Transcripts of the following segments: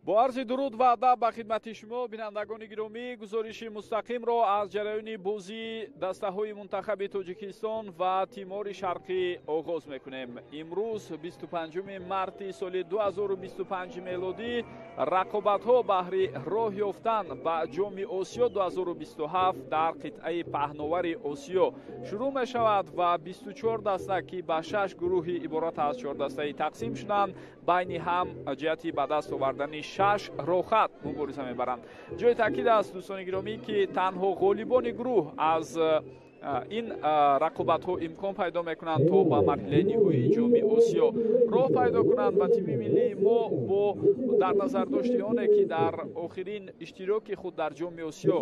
Бо арзи дуруд ва адаб ба хидмати шумо, бинандагони гиромӣ, гузориши мустақимро аз ҷараёни бозии дастаҳои мунтахаби Тоҷикистон ва Тимори Шарқӣ оғоз мекунем. Имрӯз 25 марти соли 2025 мелодӣ рақобатҳо баҳри роҳ ёфтан ба Ҷоми Осиё 2027 дар қитъаи паҳновари Осиё шурӯъ мешавад ва 24 даста, ки ба шаш гурӯҳи иборат аз чор дастаи тақсим шуданд, байни ҳам ҷиҳати ба даст овардани шаш роҳхат мубориза мебаранд. Ҷои таъкид аст, дӯстони гиромӣ, ки танҳо ғолибони гурӯҳ аз ин рақобатҳо имкон пайдо мекунанд, то ба марҳилаи ниҳоии Ҷоми Осиё роҳ пайдо кунанд. Ва тими миллии мо бо дар назардошти оне, ки дар охирин иштироки худ дар Ҷоми Осиё,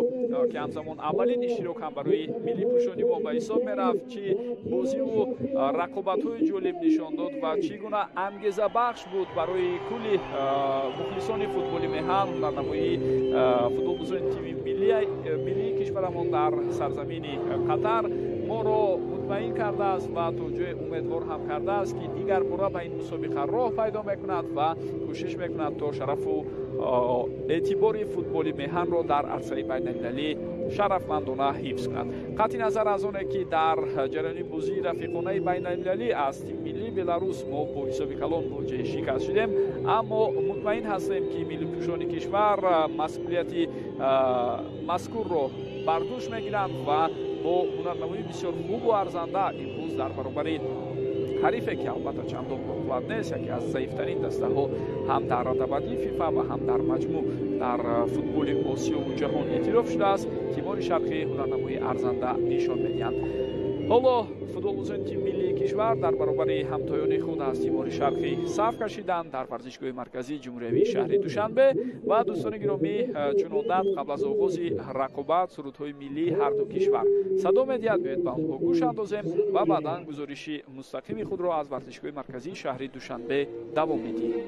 ки ҳамзамон аввалин иштирок ҳам барои миллипӯшони мо ба ҳисоб мерафт, чӣ бозиву рақобатҳои ҷолиб нишон дод ва чӣ гуна ангезабахш буд барои кулли мухлисони футболи меҳан ҳунарнамоии футболбозони тими миллии кишварамон дар сарзамини Қатар моро мутмаин кардааст ва то ҷое умедвор ҳам кардааст, ки дигар бора ба ин мусобиқа роҳ пайдо мекунад ва кӯшиш мекунад, то шарафу эътибори футболи меҳанро дар арсаи байналмилалӣ шарафмандона ҳифз кунад. Қатъи назар аз оне, ки дар ҷараёни бозии рафиқонаи байналмилалӣ аз тими миллии Беларус мо бо ҳисоби калон мувоҷиҳи шикаст шудем, аммо мутмаин ҳастем, ки миллипӯшони кишвар масъулияти мазкурро бар дӯш мегиранд ва бо ҳунарнамоии бисёр хубу арзанда имрӯз дар баробари ҳарифе, ки албатта чандон боқувват нест, яке аз заифтарин дастаҳо ҳам дар радабандии ФИФА ва ҳам дар маҷмӯъ дар футболи Осиёву ҷаҳон эътироф шудааст, Тимори Шарқӣ ҳунарнамоии арзанда нишон медиҳанд. Ҳоло футболбозони тими миллии кишвар дар баробари ҳамтоёни худ аз Тимори Шарқӣ саф кашиданд дар варзишгоҳи марказии ҷумҳуриявии шаҳри Душанбе. Ва дӯстони гиромӣ, чун одат, қабл аз оғози рақобат сурудҳои миллии ҳарду кишвар садо медиҳад. Биёед, ба онҳо гӯш андозем ва баъдан гузориши мустақими худро аз варзишгоҳи марказии шаҳри Душанбе давом медиҳем.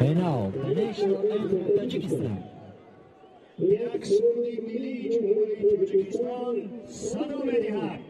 And now, the national anthem of Tajikistan. Як суруди миллии Ҷумҳурии Тоҷикистон садо медиҳад.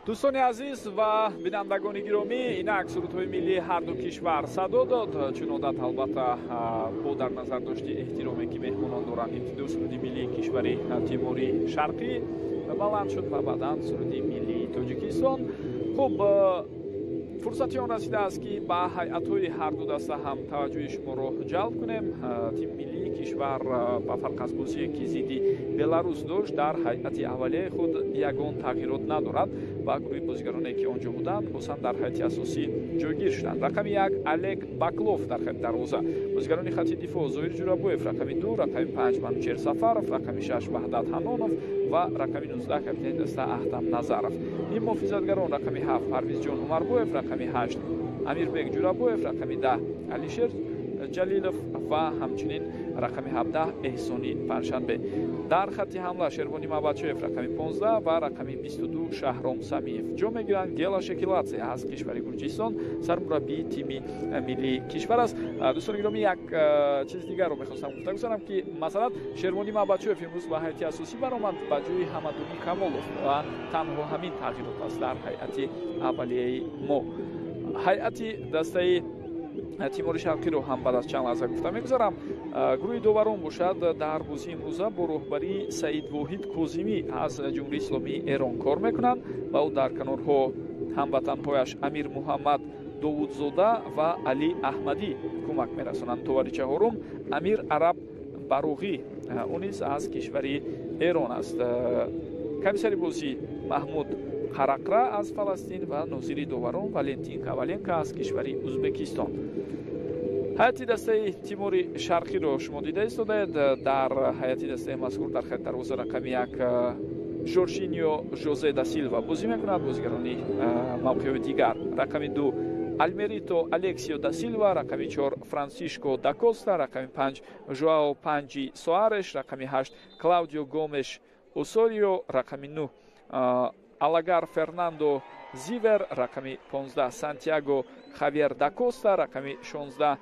Дӯстони азиз ва бинандагони гиромӣ, инак сурудҳои миллии ҳар ду кишвар садо дод. Чун одат, албатта, бо дар назар дошти эҳтироме, ки меҳмонон доранд, ибтидо суруди миллии кишвари Тимори Шарқӣ баланд шуд ва баъдан суруди миллии Тоҷикистон. Хуб, фурсати он расидааст, ки ба ҳайатҳои ҳар ду даста ҳам таваҷҷӯҳи шуморо ҷалб кунем. Тими миллии кишвар, ба фарқ аз бозие, ки зидди Беларус дошт, дар ҳайати аввалияи худ ягон тағйирот надорад ва гурӯҳи бозигароне, ки он ҷо буданд, боз ҳам дар ҳайати асосӣ ҷойгир шуданд. Рақами 1 Олег Баклов дар хати дарвоза, бозигарони хати дифоъ Зоир Ҷурабоев рақами 2, рақами 5 Манучер Сафаров, рақами 6 Ваҳдат Ҳанонов ва рақами 19 капитани даста Аҳтам Назаров. Ним муҳофизатгарон: рақами 7 Парвизҷон Умарбоев, рақами 8 Амирбек Ҷурабоев, рақами 10 Алишер Ҷалилов ва ҳамчунин рақами 17 Эҳсони Панҷшанбе. Дар хати ҳамла Шервони Мабадшоев рақами 15 ва рақами 22 Шаҳром Самиев ҷо мегиранд. Гела Шекиладзе аз кишвари Гурҷистон сармураббии тими миллии кишвар аст. Дӯстони гиромӣ, як чизи дигарро мехостам гуфта гузарам, ки масалан Шервони Мабадшоев имрӯз ба ҳайати асосӣ баромад ба ҷои Ҳамадуни Камолов ва танҳо ҳамин тағйирот аст дар ҳайати аввалияи мо. Ҳайати дастаи Тимори Шарқиро ҳам баъд аз чанд лаҳза гуфта мегузарам. Гурӯҳи доварон бошад, дар бозии имрӯза бо роҳбарии Саид Воҳид Козимӣ аз Ҷумҳурии Исломии Эрон кор мекунанд ва ӯ дар канорҳо ҳамватанҳояш Амир Муҳаммад Довудзода ва Алӣ Аҳмадӣ кӯмак мерасонанд. Довари чаҳорум Амир Араб Баруғӣ, ӯ низ аз кишвари Эрон аст. Комиссари бозӣ Маҳмуд Қарақра аз Фаластин ва нозири доварон Валентин Коваленко аз кишвари Узбекистон. Ҳайати дастаи Тимори Шарқиро шумо дида истодаед. Дар ҳайати дастаи мазкур дар хати дарвоза рақами 1 Жоржиньо Жозе да Силва бозӣ мекунад. Бозигарони мавқеъҳои дигар: рақами 2 Алмерито Алексио да Силва, рақами 4 Франсишко да Коста, рақами 5 Жоао Панҷи Соареш, рақами 8 Клаудио Гомеш Осорио, рақами 9 Алагар Фернандо Зивер, рақами 15 Сантьяго Хавьер да Коста, рақами 16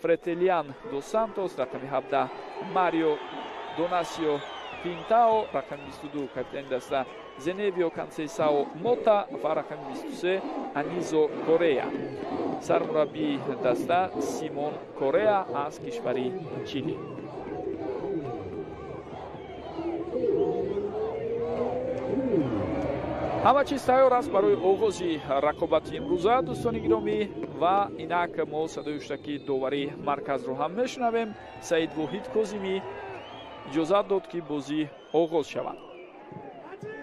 Фретелиан до Сантос, рақами 17 Марио Донасио Пинтао, рақами 22 капитани даста Зеневио Консейсао Мота ва рақами 23 Анизо Корея. Сармураббии даста Симон Корея аз кишвари Чили. Ҳама чиз тайёр аст барои оғози рақобати имрӯза, дӯстони гиромӣ, ва инак мо садои ҳуштаки доварии марказро ҳам мешунавем. Саид Воҳид Козимӣ иҷозат дод, ки бозӣ оғоз шавад.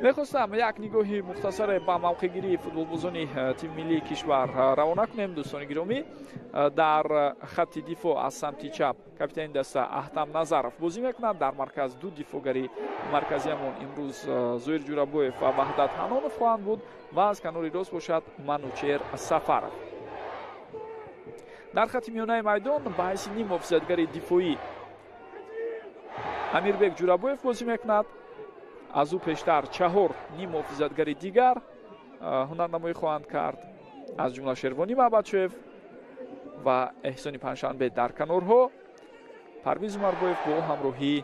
Мехостам як нигоҳи мухтасаре ба мавқеъгирии футболбозони тими миллии кишвар равона кунем, дӯстони гиромӣ. Дар хатти дифоъ аз самти чап капитани даста Аҳтам Назаров бозӣ мекунад. Дар марказ ду дифоъгари марказиамон имрӯз Зоир Ҷурабоев ва Ваҳдат Ҳанонов хоҳанд буд ва аз канори рост бошад Манучер Сафаров. Дар хатти миёнаи майдон ба ҳайси ним муҳофизатгари дифоӣ Амирбек Ҷурабоев бозӣ мекунад. Аз ӯ пештар чаҳор ним муҳофизатгари дигар ҳунарнамоӣ хоҳанд кард, аз ҷумла Шервонӣ Маҳбадшоев ва Эҳсони Панҷшанбе дар канорҳо, Парвиз Умарбоев бо ҳамроҳии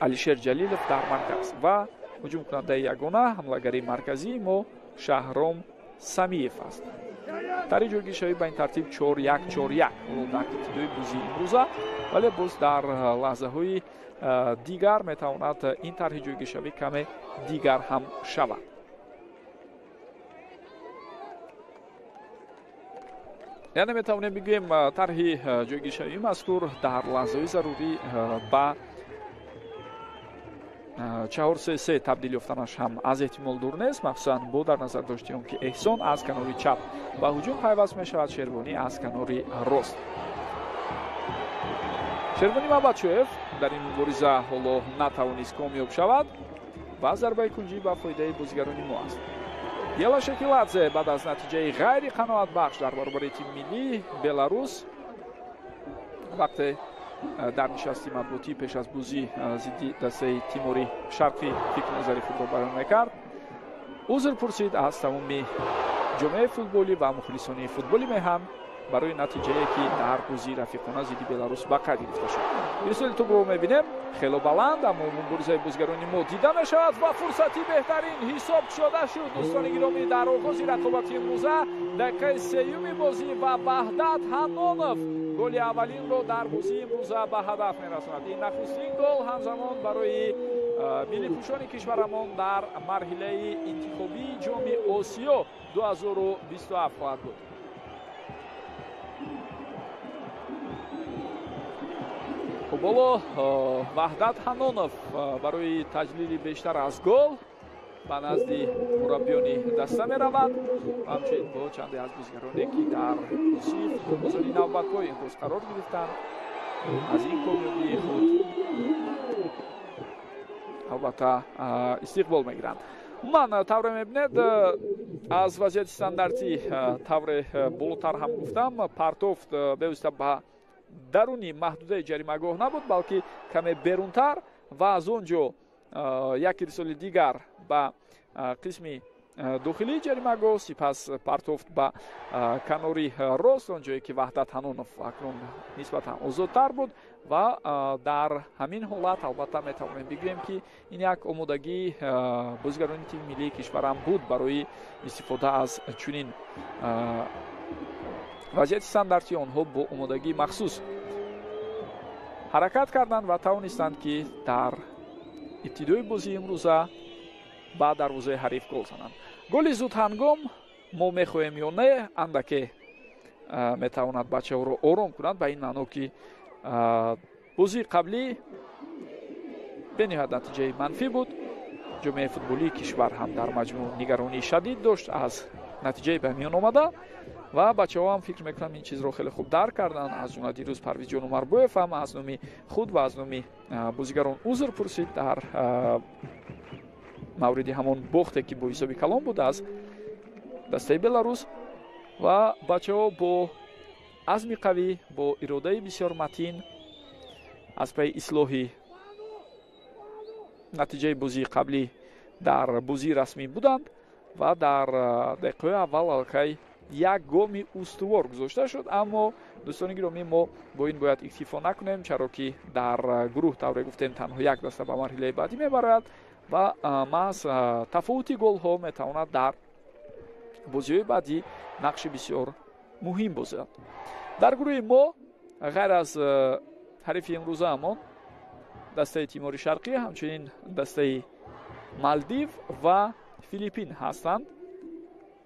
Алишер Ҷалилов дар марказ ва ҳуҷумкунандаи ягона ҳамлагари марказии мо Шаҳром Самиев аст. Тарҳи ҷойгиршавӣ ба ин тартиб 4-1-4-1 ҳоло дар ибтидои бозии имрӯза, вале боз дар лаҳзаҳои дигар метавонад ин тарҳи ҷойгиршавӣ каме дигар ҳам шавад. Яъне метавонем бигӯем, тарҳи ҷойгиршавии мазкур дар лаҳзаҳои зарурӣ ба 4-3-3 табдил ёфтанаш ҳам аз эҳтимол дур нест, махсусан бо дар назар дошти он ки Эҳсон аз канори чап ба ҳуҷум пайваст мешавад, Шервонӣ аз канори рост. Шервонӣ Мабадшоев дар ин мубориза ҳоло натавонист комёб шавад ва зарбаи кунҷӣ ба фоидаи бозигарони мо аст. Гела Шекиладзе баъд аз натиҷаи ғайри қаноатбахш дар баробари тими миллии Беларус, вақте дар нишасти матбуотӣ пеш аз бозӣ зидди дастаи Тимори Шарқӣ фикру назари худро баён мекард, узр пурсид аз тамоми ҷомеаи футболӣ ва мухлисони футболи меҳан. Барои натиҷае, ки дар бозии рафиқона зидди Беларус ба қайд гирифта шуд. Ирсоли тӯбро мебинем, хело баланд, аммо муборизаи бозигарони мо дида мешавад ва фурсати беҳтарин ҳисоб шуда шуд. Дӯстони гиромӣ, дар оғози рақобати имрӯза, дақиқаи сеюми бозӣ, ва Ваҳдат Ҳаннонов голи аввалинро дар бозии имрӯза ба ҳадаф мерасонад. Ин нахустин гол ҳамзамон барои миллипӯшони кишварамон дар марҳилаи интихобии Ҷоми Осиё 2027 хоҳад буд. Хуб, ҳоло Ваҳдат Ҳаннонов барои таҷлили бештар аз гол ба назди мураббиёни даста меравад ва ҳамчунин бо чанде аз бозигароне, ки дар бозии футболбозони навбатпой имрӯз қарор гирифтанд, аз ин комёбии худ албатта истиқбол мегиранд. Умуман, тавре мебинед, аз вазъияти стандартӣ, тавре болотар ҳам гуфтам, партофт бевосита ба даруни маҳдудаи ҷаримагоҳ набуд, балки каме берунтар ва аз он ҷо як ирсоли дигар ба қисми дохилии ҷаримагоҳ, сипас партофт ба канори рост, он ҷое ки Ваҳдат Ҳаннонов акнун нисбатан озодтар буд. Ва дар ҳамин ҳолат албатта метавонем бигӯем, ки ин як омодагии бозигарони тими миллии кишварам буд барои истифода аз чунин вазъияти стандартӣ. Онҳо бо омодагии махсус ҳаракат карданд ва тавонистанд, ки дар ибтидои бозии имрӯза ба дарвозаи ҳариф гол зананд. Голи зудҳангом, мо мехоҳем ё не, андаке метавонад бачаҳоро ором кунад, ба ин маъно, ки бозии қаблӣ бениҳоят натиҷаи манфӣ буд. Ҷомеаи футболии кишвар ҳам дар маҷмӯъ нигаронии шадид дошт аз натиҷаи ба миён омада ва бачаҳо ҳам, фикр мекунам, ин чизро хеле хуб дарк карданд. Аз ҷумла дирӯз Парвизҷон Умарбоев ҳам аз номи худ ва аз номи бозигарон узр пурсид дар мавриди ҳамон бохте, ки бо ҳисоби калон буд аз дастаи Беларус. Ва бачаҳо бо азми қавӣ, бо иродаи бисёр матин аз пайи ислоҳи натиҷаи бозии қаблӣ дар бозии расмӣ буданд ва дар дақиқаҳои аввал аллакай як гоми устувор гузошта шуд. Аммо, дӯстони гиромӣ, мо бо ин бояд иктифо накунем, чаро ки дар гурӯҳ, тавре гуфтем, танҳо як даста ба марҳилаи баъдӣ мебарояд ва маҳз тафовути голҳо метавонад дар бозиҳои баъдӣ нақши бисёр муҳим бозад. Дар гурӯҳи мо ғайр аз ҳарифи имрӯзаамон, дастаи Тимори Шарқӣ, ҳамчунин дастаи Малдив ва Филиппин ҳастанд.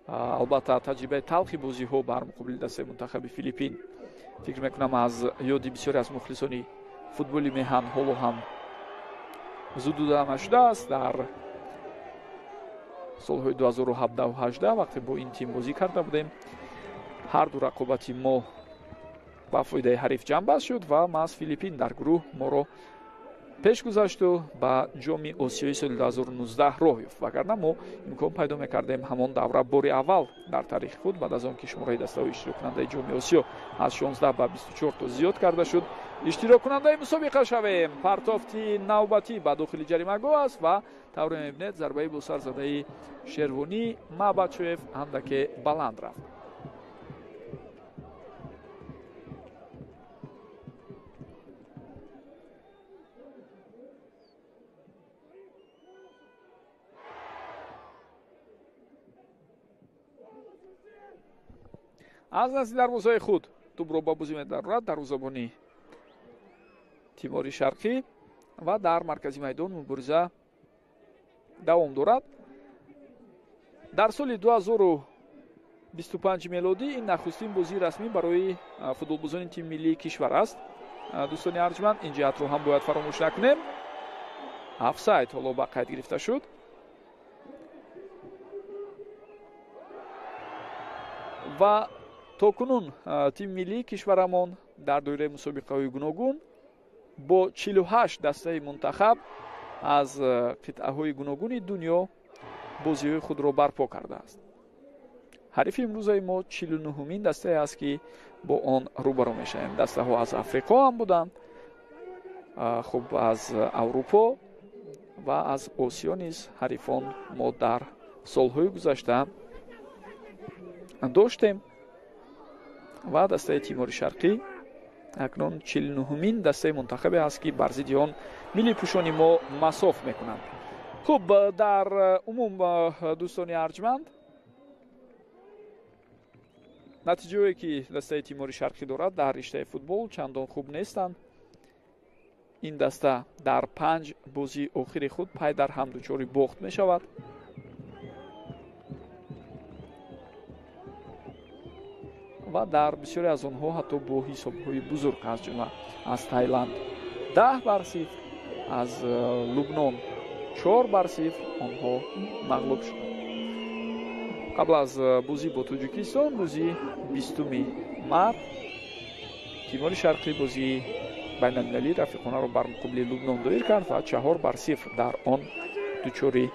Албатта, таҷрибаи талхи бозиҳо бар муқобили дастаи мунтахаби Филиппин, фикр мекунам, аз ёди бисёре аз мухлисони футболи меҳан ҳоло ҳам зудуда нашудааст. Дар солҳои 2017, вақте бо ин тим бозӣ карда будем, ҳарду рақобати мо ба фоидаи ҳариф ҷамъбаст шуд ва маҳз Филиппин дар гурӯҳ моро пеш гузашту ба Ҷоми Осиёи соли 2019 роҳ ёфт, вагарна мо имкон пайдо мекардем ҳамон давра бори аввал дар таърихи худ, баъд аз он ки шумораи дастаҳои иштироккунандаи Ҷоми Осиё аз 16 ба 24 то зиёд карда шуд, иштироккунандаи мусобиқа шавем. Партофти навбатӣ ба дохили ҷаримагоҳ аст ва, тавре мебинед, зарбаи босарзадаи Шервонӣ Мабачоев андаке баланд рафт. Аз назди дарвозаи худ тӯбро ба бозӣ медарорад дарвозабони Тимори Шарқӣ ва дар маркази майдон мубориза давом дорад. Дар соли 2025 мелодӣ ин нахустин бозии расмӣ барои футболбозони тими миллии кишвар аст. Дӯстони арҷманд, ин ҷиҳатро ҳам бояд фаромӯш накунем. Офсайд ҳоло ба қайд гирифта шуд ва то кунун тими миллии кишварамон дар доираи мусобиқаҳои гуногун бо 48 дастаи мунтахаб аз қитъаҳои гуногуни дунё бозиҳои худро барпо кардааст. Ҳарифи имрӯзаи мо 49-ҳумин дастае аст, ки бо он рӯбарӯ мешавем. Дастаҳо аз Африқо ҳам буданд, хуб, аз Аврупо ва аз Осиё низ ҳарифон мо дар солҳои гузашта доштем. Ва дастаи Тимори Шарқӣ акнун 49-умин дастаи мунтахабе аст, ки бар зидди он миллипӯшони мо масоф мекунанд. Хуб, дар умум, дӯстони арҷманд, натиҷаое ки дастаи Тимори Шарқӣ дорад дар риштаи футбол, чандон хуб нестанд. Ин даста дар 5 бозии охири худ пай дар ҳам дучори бохт мешавад. Ва дар бисёре аз онҳо ҳатто бо ҳисобҳои бузург, аз ҷумла аз Тайланд 10-0, аз Лубнон 4-0 онҳо мағлуб шуданд. Қабл аз бозӣ бо Тоҷикистон, рӯзи 20 март, Тимори Шарқӣ бозии байналмилалии рафиқонаро бар муқобили Лубнон доир кард ва 4-0 дар он дучори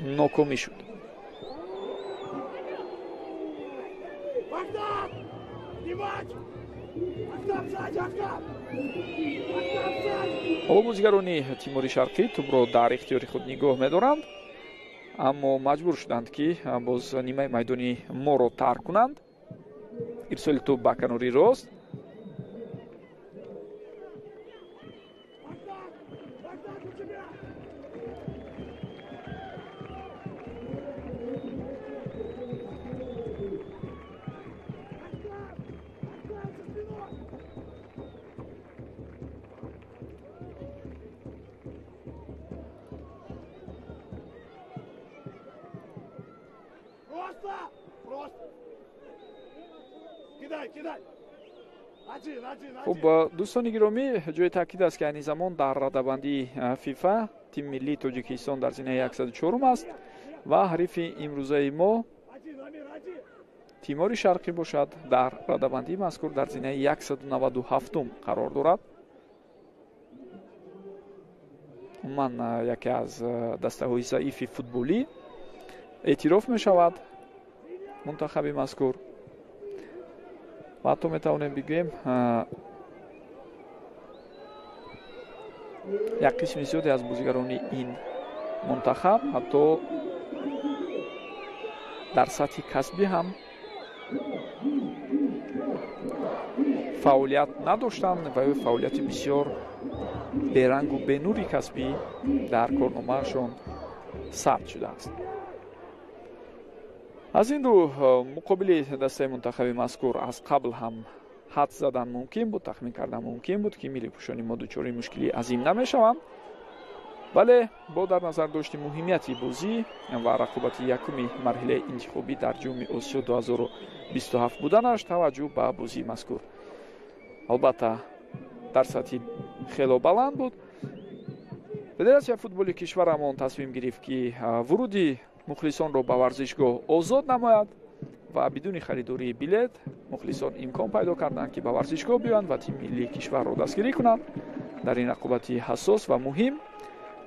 нокомӣ шуд. Ҳоло бозигарони Тимори Шарқӣ тӯбро дар ихтиёри худ нигоҳ медоранд, аммо маҷбур шуданд, ки боз нимаи майдони моро тарк кунанд. Ирсоли тӯб ба канори рост. Хуб, дӯстони гиромӣ, ҷои таъкид аст, ки айни замон дар радабандии ФИФА тими миллии Тоҷикистон дар зинаи 104 аст ва ҳарифи имрӯзаи мо Тимори Шарқӣ бошад, дар радабандии мазкур дар зинаи 197 қарор дорад. Умуман, яке аз дастаҳои заифи футболӣ эътироф мешавад мунтахаби мазкур. Ва ҳатто метавонем бигӯем, як қисми зиёде аз бозигарони ин мунтахаб ҳатто дар сатҳи касбӣ ҳам фаъолият надоштанд ва ё фаъолияти бисёр берангу бенури касбӣ дар корномаашон сабт шудааст. Аз ин рӯ муқобили дастаи мунтахаби мазкур аз қабл ҳам ҳадс задан мумкин буд, тахмин кардан мумкин буд, ки миллипӯшони мо дучори мушкилии азим намешаванд. Вале бо дар назар дошти муҳимияти бозӣ ва рақобати якуми марҳилаи интихобӣ дар Ҷоми Осиё 2027 буданаш, таваҷҷӯҳ ба бозии мазкур албатта дар сатҳи хело баланд буд. Федератсияи футболи кишварамон тасмим гирифт, ки вуруди мухлисонро ба варзишгоҳ озод намояд ва бидуни харидории билет мухлисон имкон пайдо карданд, ки ба варзишгоҳ биёянд ва тими миллии кишварро дастгирӣ кунанд дар ин рақобати ҳассос ва муҳим.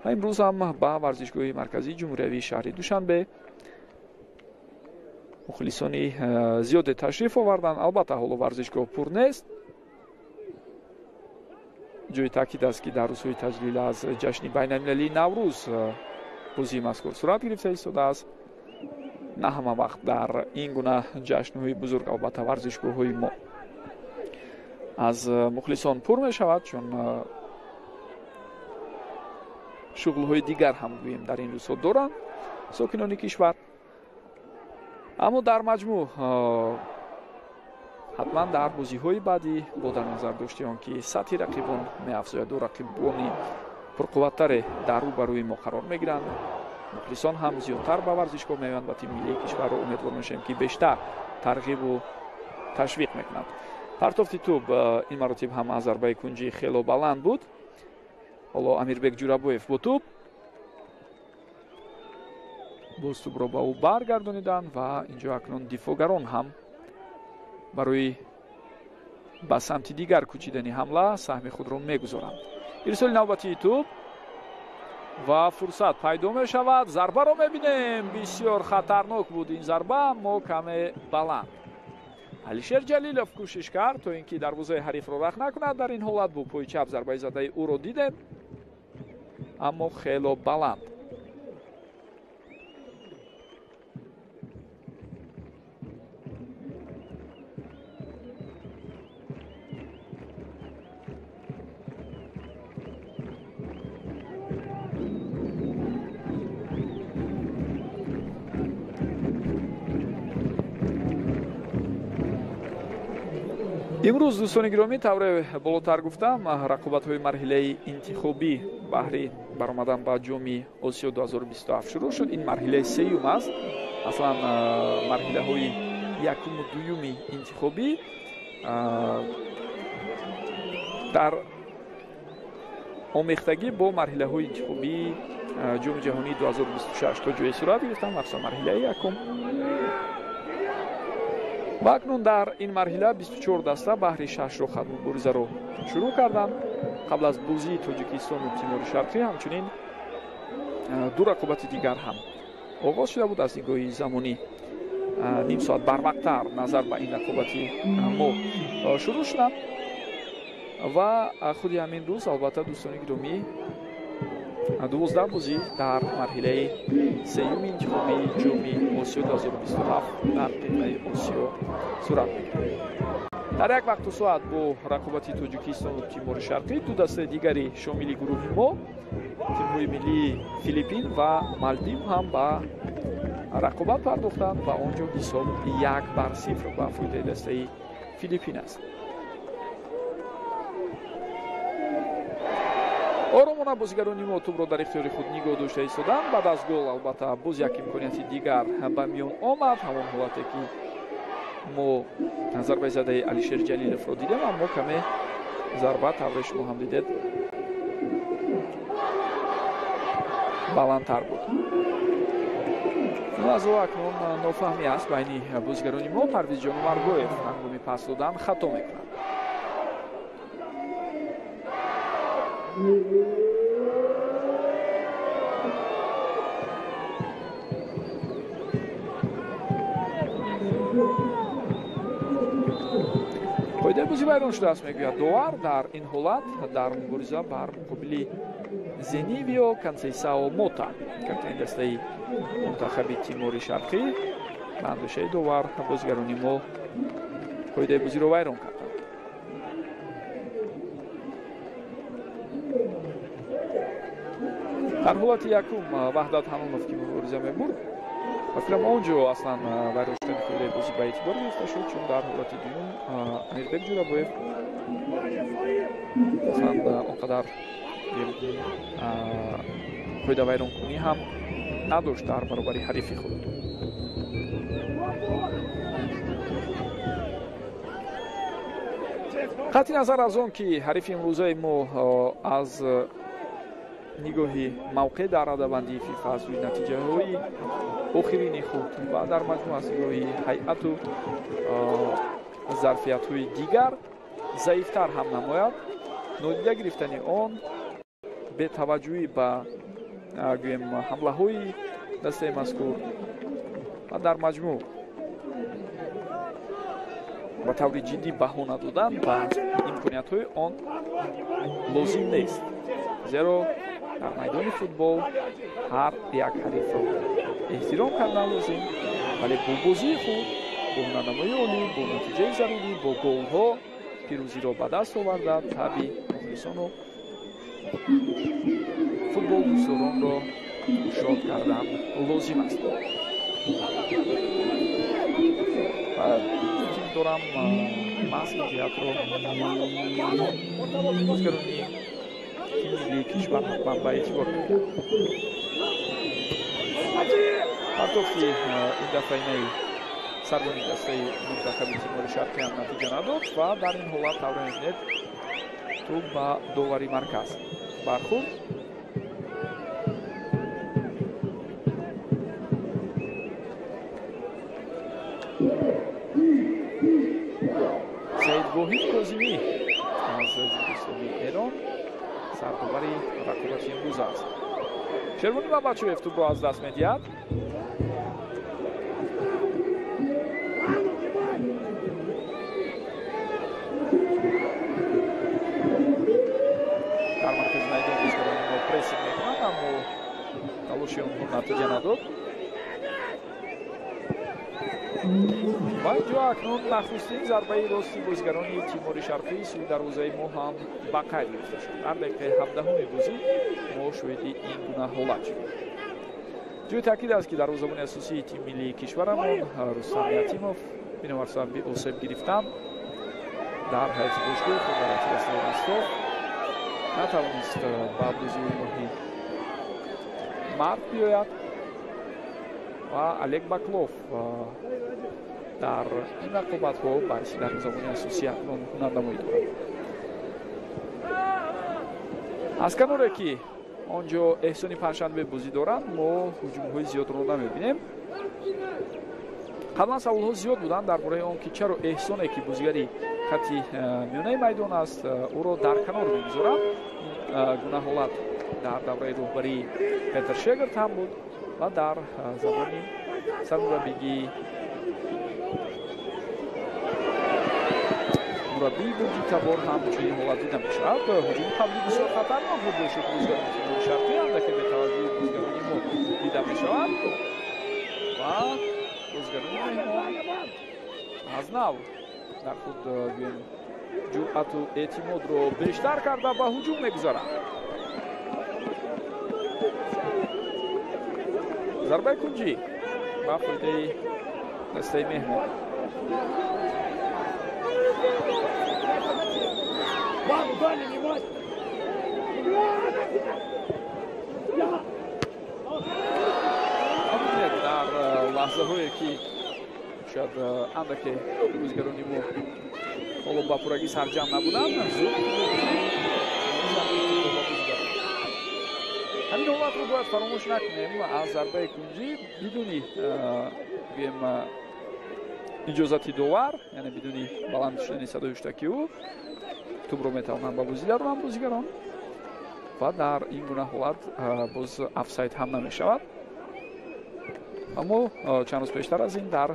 Ва имрӯз ҳам ба варзишгоҳи марказии ҷумҳуриявии шаҳри Душанбе мухлисони зиёде ташриф оварданд. Албатта, ҳоло варзишгоҳ пур нест. Ҷои таъкид аст, ки дар рӯзҳои таҷлил аз ҷашни байналмилалии Наврӯз бозии мазкур сурат гирифта истодааст. На ҳама вақт дар ин гуна ҷашнҳои бузург албатта варзишгоҳҳои мо аз мухлисон пур мешавад, чун шуғлҳои дигар ҳам гӯем дар ин рӯзҳо доранд сокинони кишвар. Аммо дар маҷмӯъ ҳатман дар бозиҳои баъдӣ бо дар назар дошти он ки сатҳи рақибон меафзояду рақибони пурқувваттаре дар рӯ ба рӯи мо қарор мегиранд, мухлисон ҳам зиёдтар ба варзишгоҳ меоянд ва тими миллии кишварро умедвор мешавем, ки бештар тарғибу ташвиқ мекунанд. Партофти тӯб ин маротиб ҳам аз зарбаи кунҷӣ хело баланд буд. Ҳоло Амирбек Ҷурабоев бо тӯб, боз тӯбро ба ӯ баргардониданд ва инҷо акнун дифоъгарон ҳам барои ба самти дигар кӯчидани ҳамла саҳми худро мегузоранд. Ирсоли навбатии тӯб ва фурсат пайдо мешавад. Зарбаро мебинем, бисёр хатарнок буд ин зарба, аммо каме баланд. Алишер Ҷалилов кӯшиш кард, то ин ки дарвозаи ҳарифро рах накунад. Дар ин ҳолат бо пои чап зарбаи задаи ӯро дидем, аммо хело баланд. Имрӯз, дӯстони гиромӣ, тавре болотар гуфтам, рақобатҳои марҳилаи интихобӣ баҳри баромадан ба Ҷоми Осиё 2027 шурӯъ шуд. Ин марҳилаи сеюм аст. Аслан марҳилаҳои якуму дуюми интихобӣ дар омехтагӣ бо марҳилаҳои интихобии Ҷоми ҷаҳонии 2026 то ҷое сурат гирифтанд, махсусан марҳилаи якум. Ва акнун дар ин марҳила 24 даста баҳри шаш рохат муборизаро шурӯъ карданд. Қабл аз бозии Тоҷикистону Тимори Шарқӣ ҳамчунин ду рақобати дигар ҳам оғоз шуда буд. Аз нигоҳи замонӣ ним соат барвақттар назар ба ин рақобати мо шурӯъ шуданд ва худи ҳамин рӯз, албатта, дӯстони гиромӣ, 12 бозӣ дар марҳилаи сеюми интихобии Ҷоми Осиё 2027 дар қитъаи Осиё сурат мегирад. Дар як вақту соат бо рақобати Тоҷикистону Тимори Шарқӣ ду дастаи дигари шомили гурӯҳи мо, тимҳои миллии Филиппин ва Малдив, ҳам ба рақобат пардохтанд ва он ҷо ҳисоб 1-0 ба фоидаи дастаи Филиппин аст. Оромона бозигарони мо тӯбро дар ихтиёри худ нигоҳ дошта истоданд. Баъд аз гол, албатта, боз як имконияти дигар ба миён омад, ҳамон ҳолате ки мо зарбаи задаи Алишер Ҷалиловро дидем, аммо каме зарба, тавре шумо ҳам дидед, баландтар буд. Лаҳзаҳо акнун нофаҳмӣ аст байни бозигарони мо. Парвизҷон Умарбоев ҳангоми пас додан хато мекунад. Қоидаи бозӣ вайрон шудааст, мегӯяд довар. Дар ин ҳолат дар мубориза бар муқобили Зенивио Консейсао Мота, капитани дастаи мунтахаби Тимори Шарқӣ, ба андешаи довар бозигарони мо қоидаи бозиро вайрон карданд. Дар ҳолати якум Ваҳдат Ҳанонов, ки мубориза мебурд, ба фикрам, он ҷо аслан вайрон шудани қоидаи бозӣ ба эътибор гирифта шуд, чун дар ҳолати дуюм Амирбек Ҷӯрабоев аслан он қадар қоидавайронкунӣ ҳам надошт дар баробари ҳарифи худ. Қатъи назар аз он ки ҳарифи имрӯзаи мо аз нигоҳи мавқеъ дар радабандии ФИФА, аз рӯи натиҷаҳои охирини худ ва дар маҷмӯъ аз нигоҳи ҳайату зарфиятҳои дигар заифтар ҳам намояд, нодида гирифтани он, бетаваҷҷӯҳӣ ба, гӯем, ҳамлаҳои дастаи мазкур ва дар маҷмӯъ ба таври ҷиддӣ баҳона додан ба имкониятҳои он лозим нест, зеро дар майдони футбол ҳар як ҳарифро эҳтиром кардан лозим, вале бо бозии худ, бо ҳунарнамоии олӣ, бо натиҷаи зарурӣ, бо голҳо пирӯзиро ба даст оварда, таби мухлисону футболдӯсторонро шод кардан лозим аст. Фикр дорам, маҳз ин ҷиҳатро бозигарони тими миллии кишвар ҳатман ба эътибор мегиранд. Партофти ин дафъаинаи сарбони дастаи мунтахаби Тимори Шарқӣ ҳам натиҷа надод ва дар ин ҳолат, тавре мебинед, тӯб ба довари марказ бархӯрд. Саид Воҳид Козимӣ аз Ҷумҳурии Исломии Эрон сардовари рақобати имрӯз аст. Шервони Мамадшоев тӯбро аз даст медиҳад. Дар маркази майдон бозигарони мо прессинг мекунанд, аммо талоши онҳо натиҷа надод. Ва инҷо акнун нахустин зарбаи рости бозигарони Тимори Шарқӣ сӯи дарвозаи мо ҳам ба қайд гирифта шуд. Дар дақиқаи 17-уми бозӣ мо шоҳиди ин гуна ҳолат шудем. Ҷои таъкид аст, ки дарвозабони асосии тими миллии кишварамон Рустам Ятимов бинобар сабаби осеб гирифтан Дар ҳайати бошгоҳи худ дар ҳайати дастаи Ростов натавонист ба бозии моҳи март биёяд ва Олег Баклов дар ин рақобатҳо ба ҳайси дарвозабони асосӣ акнун ҳунарнамоӣ дорад. Аз каноре ки он ҷо Эҳсони Панҷшанбе бозӣ доранд, мо ҳуҷумҳои зиёдро намебинем. Қаблан саволҳо зиёд буданд дар бораи он ки чаро Эҳсоне ки бозигари хати миёнаи майдон аст, ӯро дар канор мегузоранд. Ин гуна ҳолат дар давраи роҳбарии Петр Шегард ҳам буд ва дар замони сармураббигии мураббии гурҷитабор ҳам чунин ҳолат дида мешавад. Ҳуҷуми қаблӣ бисёр хатарнок буд бо шуд бозигарони Тимори Шарқӣ, андаке бетаваҷҷӯҳи бозигарони мо дида мешавад ва бозигарони меҳмон аз нав дар худ гӯем ҷуръату эътимодро бештар карда ба ҳуҷум мегузаранд. Зарбаи кунҷӣ ба фоидаи дастаи меҳмон. Бубинед, дар лаҳзаҳое ки шояд андаке бозигарони мо ҳоло ба пуррагӣ сарҷамъ набуданд, зуд ҳамин ҳолатро бояд фаромӯш накунем. Аз зарбаи кунҷӣ бидуни гӯем иҷозати довар, яъне бидуни баланд шудани садои ҳуштаки ӯ, тӯбро метавонанд ба бозӣ дароранд бозигарон ва дар ин гуна ҳолат боз офсайд ҳам намешавад. Аммо чанд рӯз пештар аз ин дар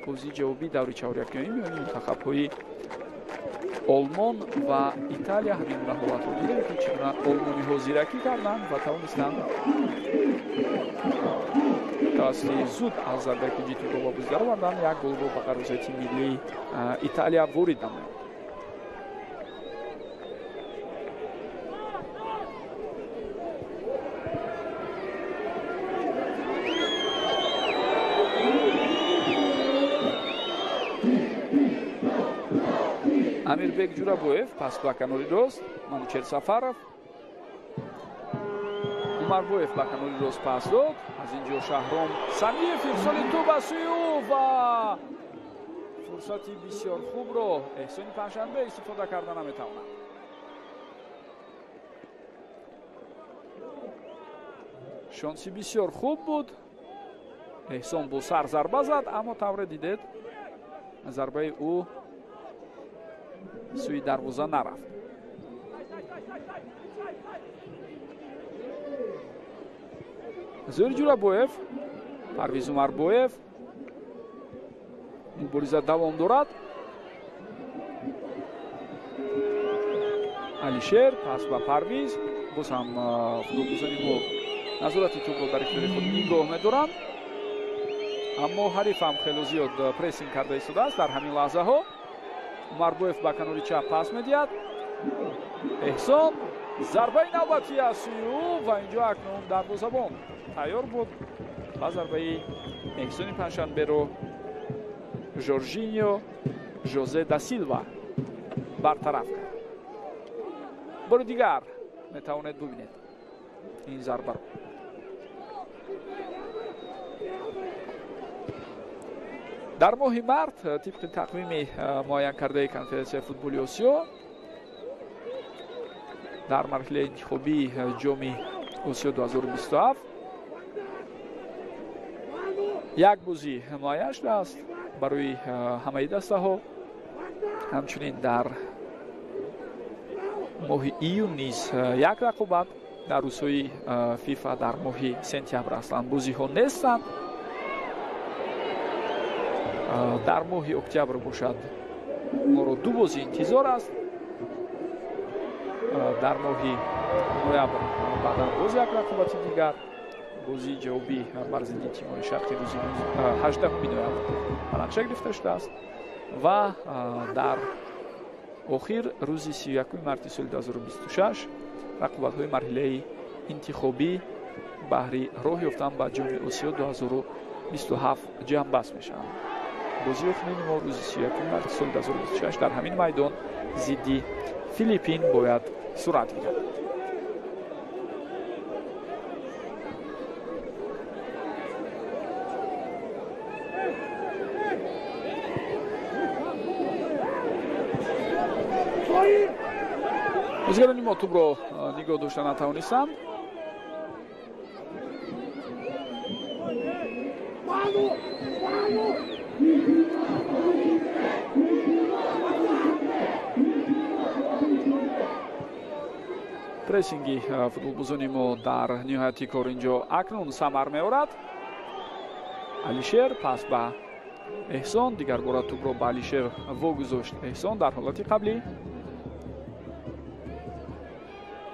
бозии ҷавобии даври чаҳорякниҳоӣ миёни мунтахабҳои Олмон ва Италия ҳамин гуна ҳолатро дидем ки чӣ гуна олмониҳо зиракӣ карданд ва тавонистанд тавассути зуд аз зарбаи кунҷӣ тӯбро ба бозӣ дароварданд, як голро ба дарвозаи тими миллии Италия ворид намоянд. Амирбек Ҷурабоев пас ба канори рост, Манучер Сафаров, Умарбоев ба канори рост пас дод. Аз ин ҷо Шаҳром Самиев ирсоли тӯб ба сӯи ӯ ва фурсати бисёр хубро Эҳсони Панҷшанбе истифода карда наметавонад. Шонси бисёр хуб буд. Эҳсон бо сар зарба зад, аммо тавре дидед зарбаи ӯ сӯи дарвоза нарафт. Зоир Ҷурабоев, Парвиз Умарбоев, мубориза давом дорад. Алишер пас ба Парвиз, боз ҳам футболбозони мо назорати тӯбро дар ихтиёри худ нигоҳ медоранд, аммо ҳариф ҳам хело зиёд прессинг карда истодааст дар ҳамин лаҳзаҳо. Умарбоев ба канори чап пас медиҳад. Эҳсон зарбаи навбатӣ аз сӯи ӯ ва инҷо акнун дарвозабон тайёр буд ва зарбаи Эҳсони Панҷшанберо Жоржиньо Жозе да Силва бартараф кард. Бори дигар метавонед бубинед ин зарбаро. Дар моҳи март тибқи тақвими муайян кардаи конфедератсияи футболи Осиё дар марҳилаи интихобии ҷоми Осиё 2027 як бозӣ муайян шудааст барои ҳамаи дастаҳо. Ҳамчунин дар моҳи июн низ як рақобат, дар рӯзҳои ФИФА дар моҳи сентябр аслан бозиҳо нестанд. Дар моҳи октябр бошад моро ду бозӣ интизор аст. Дар моҳи ноябр баъдан боз як рақобати дигар, бозии ҷавобӣ бар зидди Тимори Шарқӣ рӯзи 18 ноябр ба нақша гирифта шудааст ва дар охир рӯзи 31 марти соли 2026 рақобатҳои марҳилаи интихобӣ баҳри роҳ ёфтан ба ҷоми Осиё 2027 ҷамъбаст мешаванд. Бозии охирини мо рӯзи 31 марти соли 2026 дар ҳамин майдон зидди Филиппин бояд сурат гирад. Бозигарони мо тӯбро нигоҳ дошта натавонистанд. Прессинги футболбозони мо дар ниҳояти кор инҷо акнун самар меорад. Алишер пас ба Эҳсон, дигар бора тӯбро ба Алишер вогузошт Эҳсон дар ҳолати қаблӣ.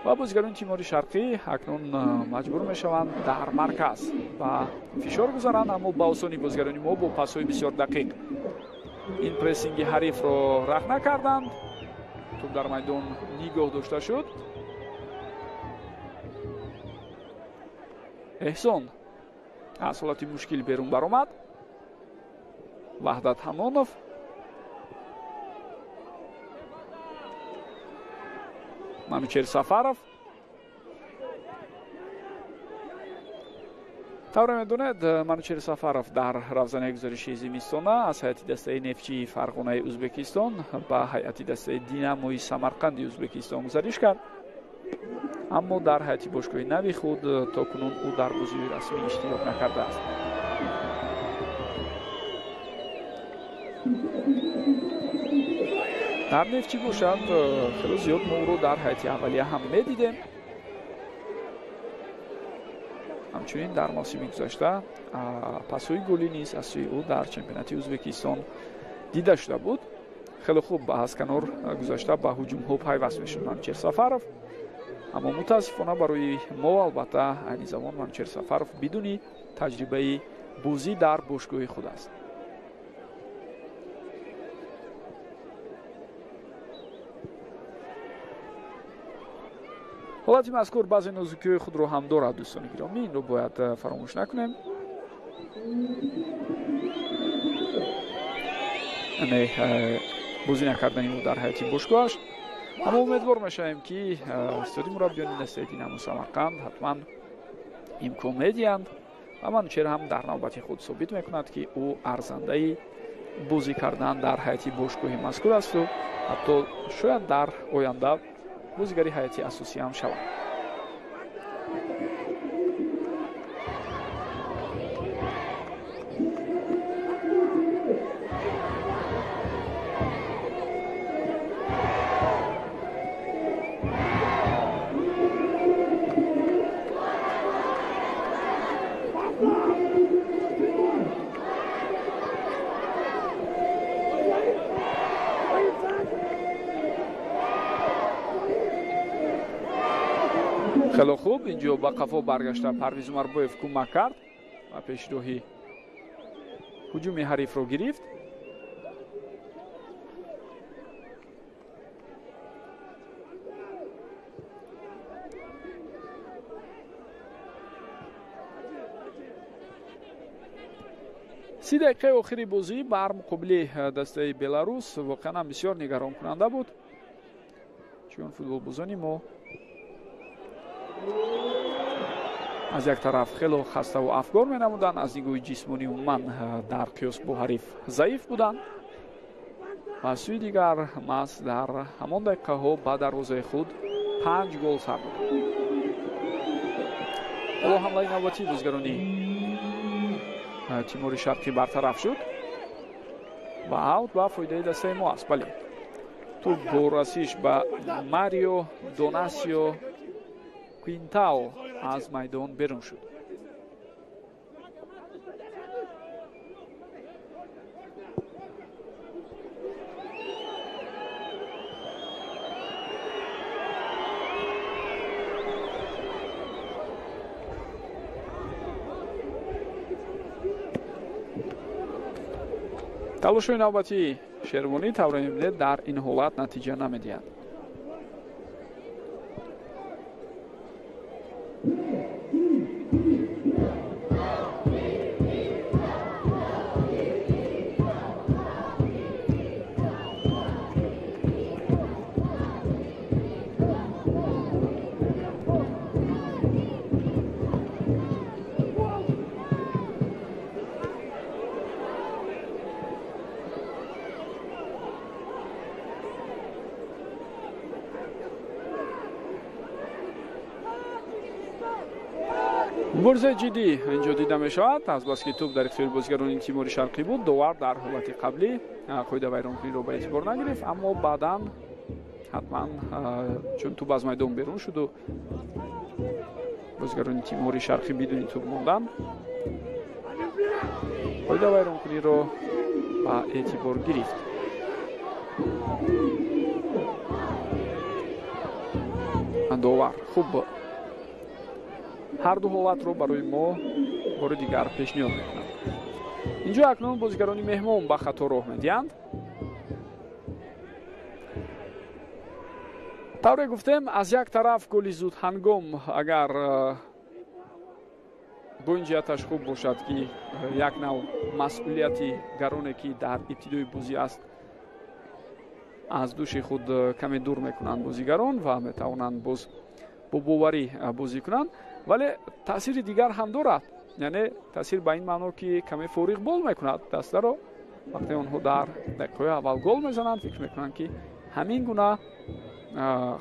Ва бозигарони Тимори Шарқӣ акнун маҷбур мешаванд дар марказ ба фишор гузаранд, аммо ба осонӣ бозигарони мо бо пасҳои бисёр дақиқ ин прессинги ҳарифро рахна карданд. Тӯб дар майдон нигоҳ дошта шуд. Эҳсон аз ҳолати мушкил берун баромад. Ваҳдат Ҳамонов Манучер Сафаров. Тавре медонед, Манучер Сафаров дар равзанаи гузариши зимистона аз ҳайати дастаи Нефтчии Фарғонаи Ӯзбекистон ба ҳайати дастаи Динамои Самарқанди Ӯзбекистон гузариш кард, аммо дар ҳайати бошгоҳи нави худ то кунун ӯ дар бозиҳои расмӣ иштирок накардааст. Дар Нефтчӣ бошад, хело зиёд мо ӯро дар ҳайати аввалия ҳам медидем. Ҳамчунин дар мавсими гузашта пасҳои голӣ низ аз сӯи ӯ дар чемпионати Ӯзбекистон дида шуда буд. Хеле хуб аз канор гузашта ба ҳуҷумҳо пайваст мешуд Манучер Сафаров, аммо мутаассифона барои мо албатта айни замон Манучер Сафаров бидуни таҷрибаи бозӣ дар бошгоҳи худ аст. Ҳолати мазкур баъзе нозукиҳои худро ҳам дорад, дӯстони гиромӣ, инро бояд фаромӯш накунем. Яъне бозӣ накардани ӯ дар ҳайати бошгоҳаш. Аммо умедвор мешавем, ки истоди мураббиёни дастаи Динамо Самарқанд ҳатман имкон медиҳанд ва Манучер ҳам дар навбати худ собит мекунад, ки ӯ арзандаи бозӣ кардан дар ҳайати бошгоҳи мазкур асту ҳатто шояд дар оянда бозигари ҳайати асосӣ ҳам шавад. Хеле хуб инҷо ба қафо баргашта Парвиз Умарбоев кӯмак кард ва пешроҳи ҳуҷуми ҳарифро гирифт. Си дақиқаи охири бозӣ бар муқобили дастаи Беларус воқеан ҳам бисёр нигаронкунанда буд, чун футболбозони мо аз як тараф хело хаставу афгор менамуданд, аз нигоҳи ҷисмонӣ умуман дар қиёс бо ҳариф заиф буданд ва аз сӯи дигар маҳз дар ҳамон дақиқаҳо ба дарвозаи худ 5 гол сар доданд. Ҳоло ҳамлаи навбатии бозигарони Тимори Шарқӣ бартараф шуд ва аут ба фоидаи дастаи мо аст. Бале, тӯб бо расиш ба Марио Донасио Квинтао аз майдон берун шуд. Талошҳои навбатии Шервонӣ тавре мебинед дар ин ҳолат натиҷа намедиҳад. Муборизаи ҷиддӣ инҷо дида мешавад. Азбаски тӯб дар ихтиёри бозигарони Тимори Шарқӣ буд, довар дар ҳолати қаблӣ қоидавайронкуниро ба эътибор нагирифт, аммо баъдан ҳатман чун тӯб аз майдон берун шуду бозигарони Тимори Шарқӣ бидуни тӯб монданд, қоидавайронкуниро ба эътибор гирифт. Довар хуб ҳар ду ҳолатро барои мо бори дигар пешниҳод мекунад. Инҷо акнун бозигарони меҳмон ба хато роҳ медиҳанд. Тавре гуфтем, аз як тараф голи зудҳангом агар бо ин ҷиҳаташ хуб бошад, ки як нав масъулияти гароне, ки дар ибтидои бозӣ аст, аз дӯши худ каме дур мекунанд бозигарон ва метавонанд боз бо боварӣ бозӣ кунанд, вале таъсири дигар ҳам дорад. Яъне таъсир ба ин маъно, ки каме фориғ бол мекунад дастаро. Вақте онҳо дар дақиқаҳои аввал гол мезананд, фикр мекунанд, ки ҳамин гуна,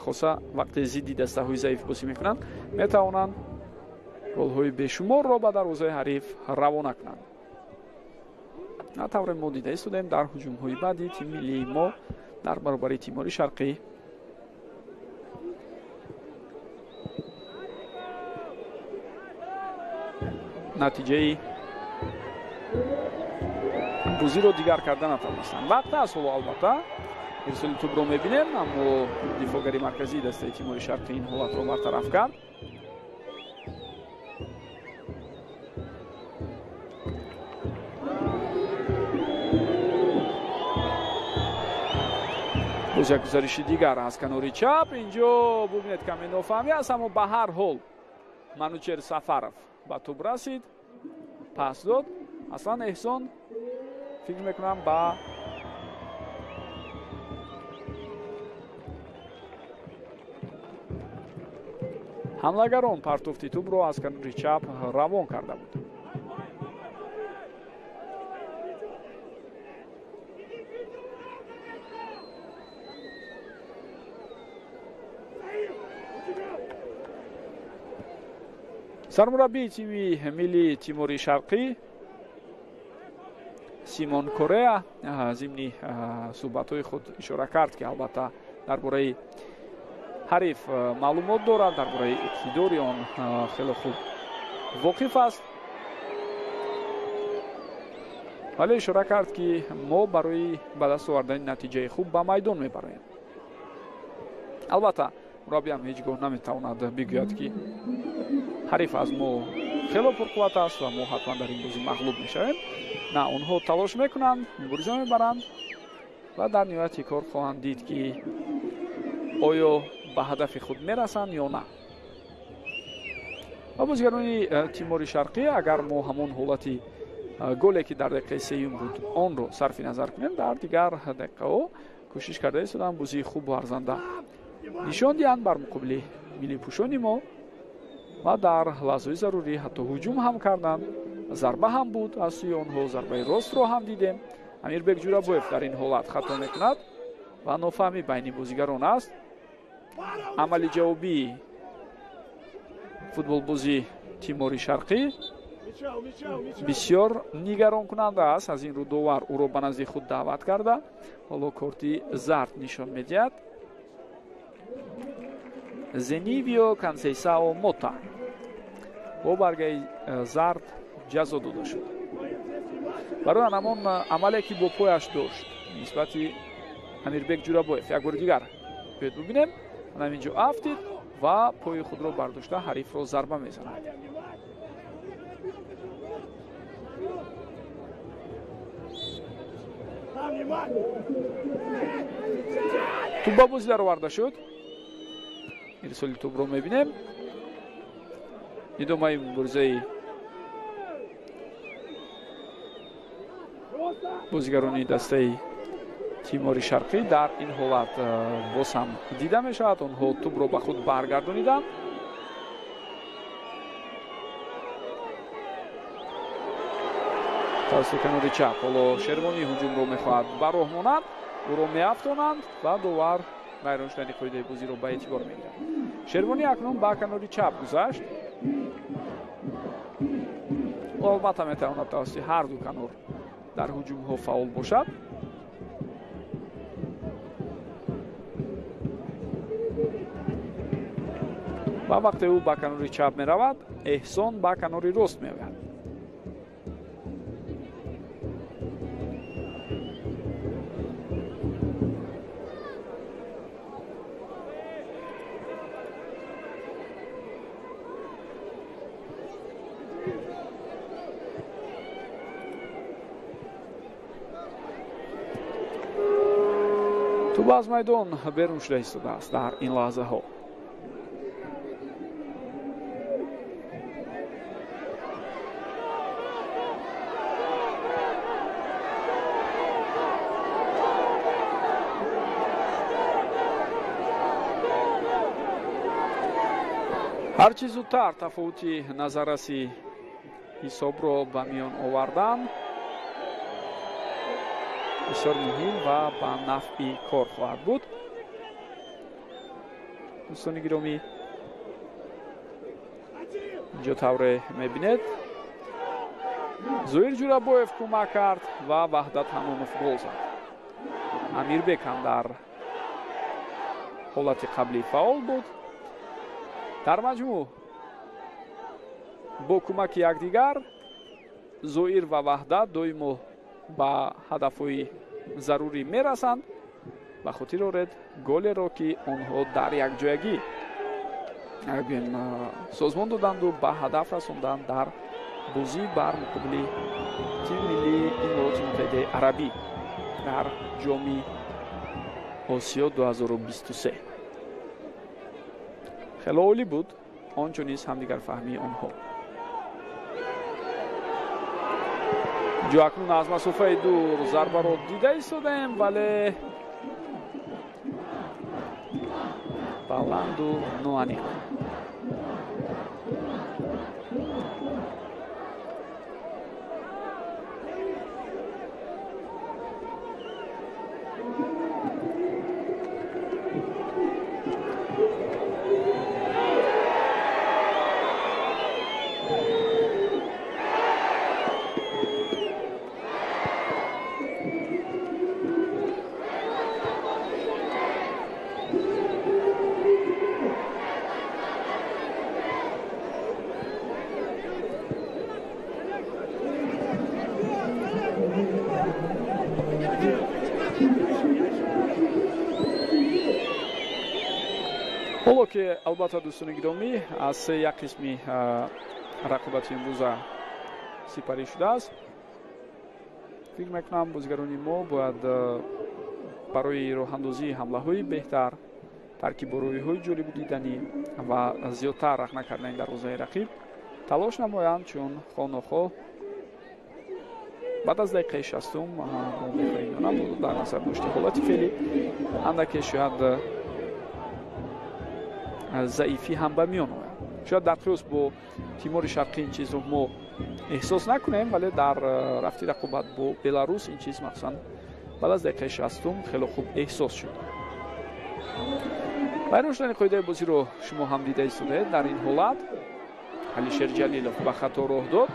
хоса вақте зидди дастаҳои заиф бозӣ мекунанд, метавонанд голҳои бешуморро ба дарвозаи ҳариф равона кунанд. На тавре мо дида истодем дар ҳуҷумҳои баъди тими миллии мо дар баробари Тимори Шарқӣ. Натиҷаи бозиро дигар карда натавонистанд. Вақт аст ҳоло, албатта ирсоли тӯбро мебинем, аммо дифоъгари марказии дастаи Тимори Шарқӣ ин ҳолатро бартараф кард. Боз як гузариши дигар аз канори чап. Инҷо бубинед, каме нофаҳмӣ аст, аммо ба ҳар ҳол Манучер Сафаров ба тӯб расид, пас дод. Аслан Эҳсон фикр мекунам ба ҳамлагарон партофти тӯбро аз канори чап равон карда буд. Сармураббии тими миллии Тимори Шарқӣ Симон Кореа зимни суҳбатҳои худ ишора кард, ки албатта дар бораи ҳариф маълумот дорад, дар бораи иқтидори он хеле хуб воқиф аст, вале ишора кард, ки мо барои ба даст овардани натиҷаи хуб ба майдон мебароем. Албатта мураббиам ҳеҷ гоҳ наметавонад бигӯяд, ки ҳариф аз мо хело пурқувват аст ва мо ҳатман дар ин бозӣ мағлуб мешавем. На, онҳо талош мекунанд, мубориза мебаранд ва дар ниҳояти кор хоҳанд дид, ки оё ба ҳадафи худ мерасанд ё на. Ва бозигарони Тимори Шарқӣ, агар мо ҳамон ҳолати голе, ки дар дақиқаи сеюм буд, онро сарфи назар кунем, дар дигар дақиқаҳо кӯшиш карда истоданд бозии хубу арзанда нишон диҳанд бар муқобили миллипӯшони мо ва дар лаҳзаҳои зарурӣ ҳатто ҳуҷум ҳам карданд. Зарба ҳам буд аз сӯи онҳо, зарбаи ростро ҳам дидем. Амирбек Ҷурабоев дар ин ҳолат хато мекунад ва нофаҳмӣ байни бозигарон аст. Амали ҷавобии футболбози Тимори Шарқӣ бисёр нигаронкунанда аст. Аз ин рӯ довар ӯро ба назди худ даъват карда, ҳоло корти зард нишон медиҳад. Зенивио Консейсао Мота бо баргаи зард ҷазо дода шуд барои ҳамон амале, ки бо пояш дошт нисбати Амирбек Ҷурабоев. Як бори дигар биёед бубинем. Ҳамин ҷо афтид ва пои худро бардошта ҳарифро зарба мезанад. Тӯб ба бозӣ дароварда шуд. Ирсоли тӯбро мебинем. Идомаи муборизаи бозигарони дастаи Тимори Шарқӣ дар ин ҳолат боз ҳам дида мешавад. Онҳо тӯбро ба худ баргардониданд. Тавассути канори чап ҳоло Шервонӣ ҳуҷумро мехоҳад ба роҳ монад, ӯро меафтонанд ва довар вайрон шудани қоидаи бозиро ба эътибор мегирад. Шервонӣ акнун ба канори чап гузашт. Ӯ албатта метавонад тавассути ҳар ду канор дар ҳуҷумҳо фаъол бошад. Ва вақте ӯ ба канори чап меравад, Эҳсон ба канори рост меояд. Тӯб аз майдон берун шуда истодааст дар ин лаҳзаҳо. Ҳарчи зудтар тафовути назарраси ҳисобро ба миён овардан бисёр муҳим ва ба нафъи кор хоҳад буд. Дӯстони гиромӣ, инҷо тавре мебинед, Зоир Ҷурабоев кӯмак кард ва Ваҳдат Ҳанонов гол зад. Амирбек ҳам дар ҳолати қаблӣ фаъол буд. Дар маҷмӯъ бо кӯмаки якдигар Зоир ва Ваҳдат доимо ба ҳадафҳои зарурӣ мерасанд. Ба хотир оред голеро, ки онҳо дар якҷоягӣ созмон доданду ба ҳадаф расонданд дар бозӣ бар муқобили тими миллии Имороти Муттаҳидаи Арабӣ дар Ҷоми Осиё 2023. Хеле олӣ буд ончо низ ҳамдигарфаҳмии онҳо. Ҷо акнун аз масофаи дур зарбаро дида истодаем, вале баланду ноаниқ. Ҳоло ки албатта дӯстони гиромӣ аз як қисми рақобати имрӯза сипарӣ шудааст, фикр мекунам бозигарони мо бояд барои роҳандозии ҳамлаҳои беҳтар, таркибороиҳои ҷолибу диданӣ ва зиёдтар рахна кардани дарвозаи рақиб талош намоянд, чун хонохоҳ баъд аз дақиқаи 60 мо мехоҳем ё на, дар назар дошти ҳолати феълӣ андаке шояд заифӣ ҳам ба миён ояд. Шояд дар қиёс бо Тимори Шарқӣ ин чизро мо эҳсос накунем, вале дар рафти рақобат бо Беларус ин чиз махсусан баъд аз дақиқаи 60 хеле хуб эҳсос шуд. Вайрон шудани қоидаи бозиро шумо ҳам дида истодаед. Дар ин ҳолат Алишер Ҷалилов ба хато роҳ дод.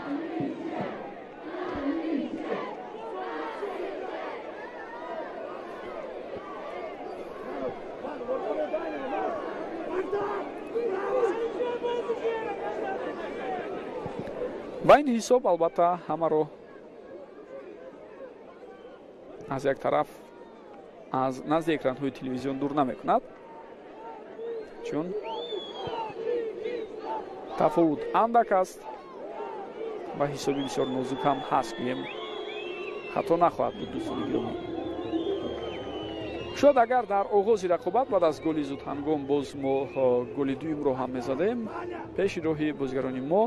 Ва ин ҳисоб албатта ҳамаро аз як тараф аз назди экранҳои телевизион дур намекунад, чун тафовут андак аст ва ҳисоби бисёр нозук ҳам ҳаст, гӯем хато нахоҳад буд дӯстони гиромӣ. Шояд агар дар оғози рақобат баъд аз голи зудҳангом боз мо голи дуюмро ҳам мезадем, пеши роҳи бозигарони мо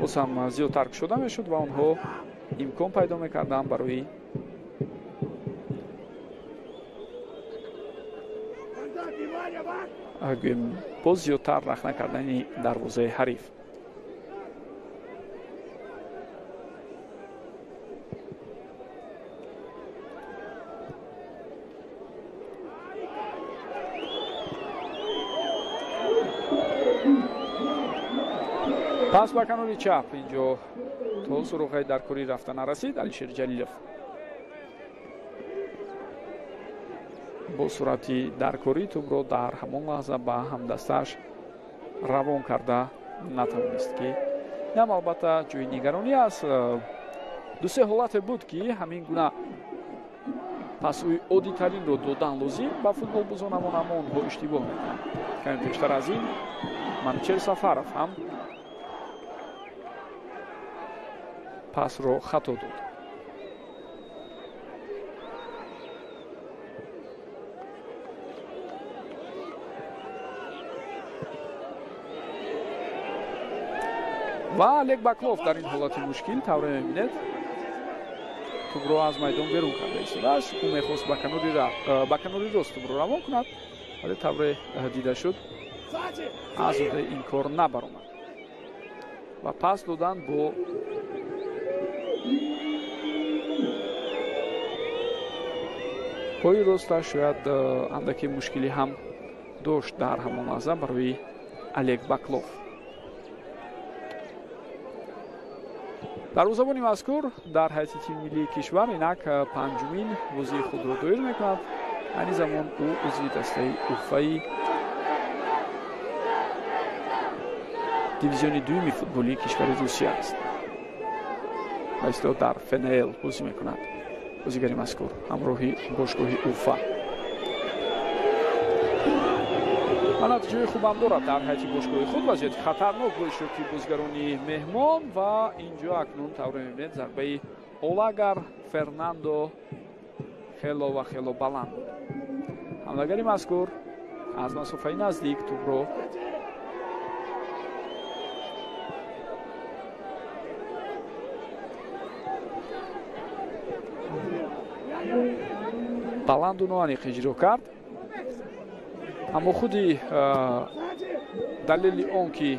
боз ҳам зиёдтар кушода мешуд ва онҳо имкон пайдо мекарданд барои гӯем боз зиёдтар рахна кардани дарвозаи ҳариф. Пас ба канори чап инҷо то суроғаи даркорӣ рафта нарасид. Алишер Ҷалилов бо суръати даркорӣ тӯбро дар ҳамон лаҳза ба ҳамдастааш равон карда натавонист, ки инам албатта ҷои нигаронӣ аст. Ду-се ҳолате буд, ки ҳамин гуна пасҳои оддитаринро додан лозим ба футболбозонамон, аммо онҳо иштибоҳ мекунанд. Каме пештар аз ин Манучер Сафаров ҳам пасро хато дод. Ва Олег Баклов дар ин ҳолати мушкил тавре мебинед тӯбро аз майдон берун карда истодааст. Ӯ мехост ба канори рост тӯбро равон кунад, вале тавре дида шуд аз уҳдаи ин кор набаромад ва пас додан бо пои росташ шояд андаке мушкилӣ ҳам дошт дар ҳамон лаҳза барои Олег Баклов. Дарвозабони мазкур дар ҳайати тими миллии кишвар инак панҷумин бозии худро доир мекунад. Айни замон ӯ узви дастаи Уфаи дивизиони дуюми футболии кишвари Русия аст. Ба истилоҳ дар ФНЛ бозӣ мекунад бозигари мазкур ҳамроҳи бошгоҳи Уфа. Ва натиҷаи хубам дорад дар ҳайати бошгоҳи худ. Вазъияти хатарнок бо иштироки бозигарони меҳмон ва инҷо акнун тавре мебинед зарбаи Олагар Фернандо хело ва хело баланд буд. Ҳамлагари мазкур аз масофаи наздик тӯбро баланду ноаниқ иҷро кард. Аммо худи далели он ки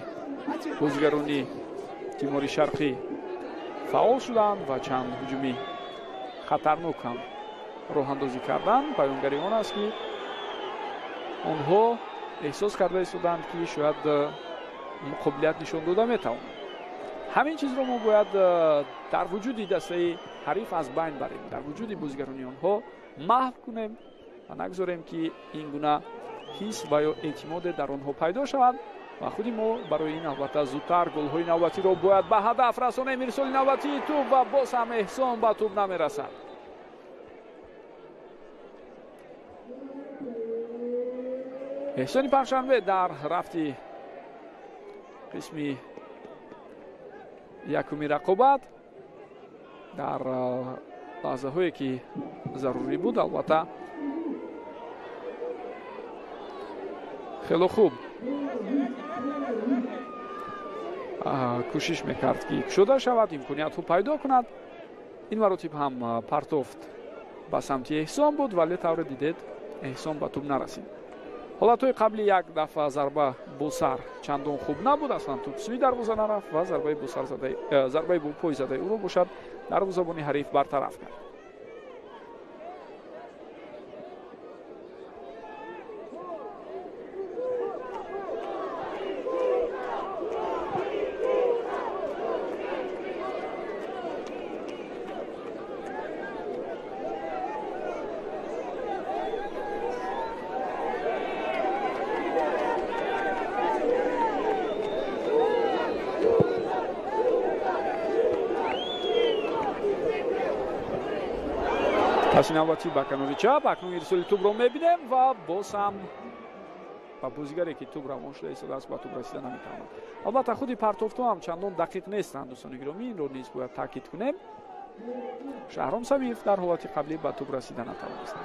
бозигарони Тимори Шарқӣ фаъол шуданд ва чанд ҳуҷуми хатарнок ҳам роҳандозӣ карданд, баёнгари он аст, ки онҳо эҳсос карда истоданд, ки шояд муқобилият нишон дода метавонанд. Ҳамин чизро мо бояд дар вуҷуди дастаи ҳариф аз байн барем, дар вуҷуди бозигарони онҳо маҳв кунем ва нагзорем, ки ин гуна ҳис ва ё эътимоде дар онҳо пайдо шавад. Ва худи мо барои ин албатта зудтар голҳои навбатиро бояд ба ҳадаф расонем. Ирсоли навбатии тӯб ва боз ҳам Эҳсон ба тӯб намерасад. Эҳсони Панҷшанбе дар рафти қисми якуми рақобат дар лаҳзаҳое ки зарурӣ буд, албатта хело хуб кӯшиш мекард, ки кушода шавад, имкониятҳо пайдо кунад. Ин маротиб ҳам партофт ба самти Эҳсон буд, вале тавре дидед Эҳсон ба тӯб нарасид. Ҳолатҳои қабли як дафъа зарба бо сар чандон хуб набуд, аслан тӯб сӯи дарвоза нарафт ва зарбаи бо пой задаи ӯро бошад дарвозабони ҳариф бартараф кард. Паси навбатӣ ба канори чап акнун ирсоли тӯбро мебинем ва боз ҳам ба бозигаре ки тӯб равон шуда истодааст ба тӯб расида наметавонад. Албатта худи партофтҳо ҳам чандон дақиқ нестанд, дӯстони гиромӣ, инро низ бояд таъкид кунем. Шаҳром Самиев дар ҳолати қаблӣ ба тӯб расида натавонист.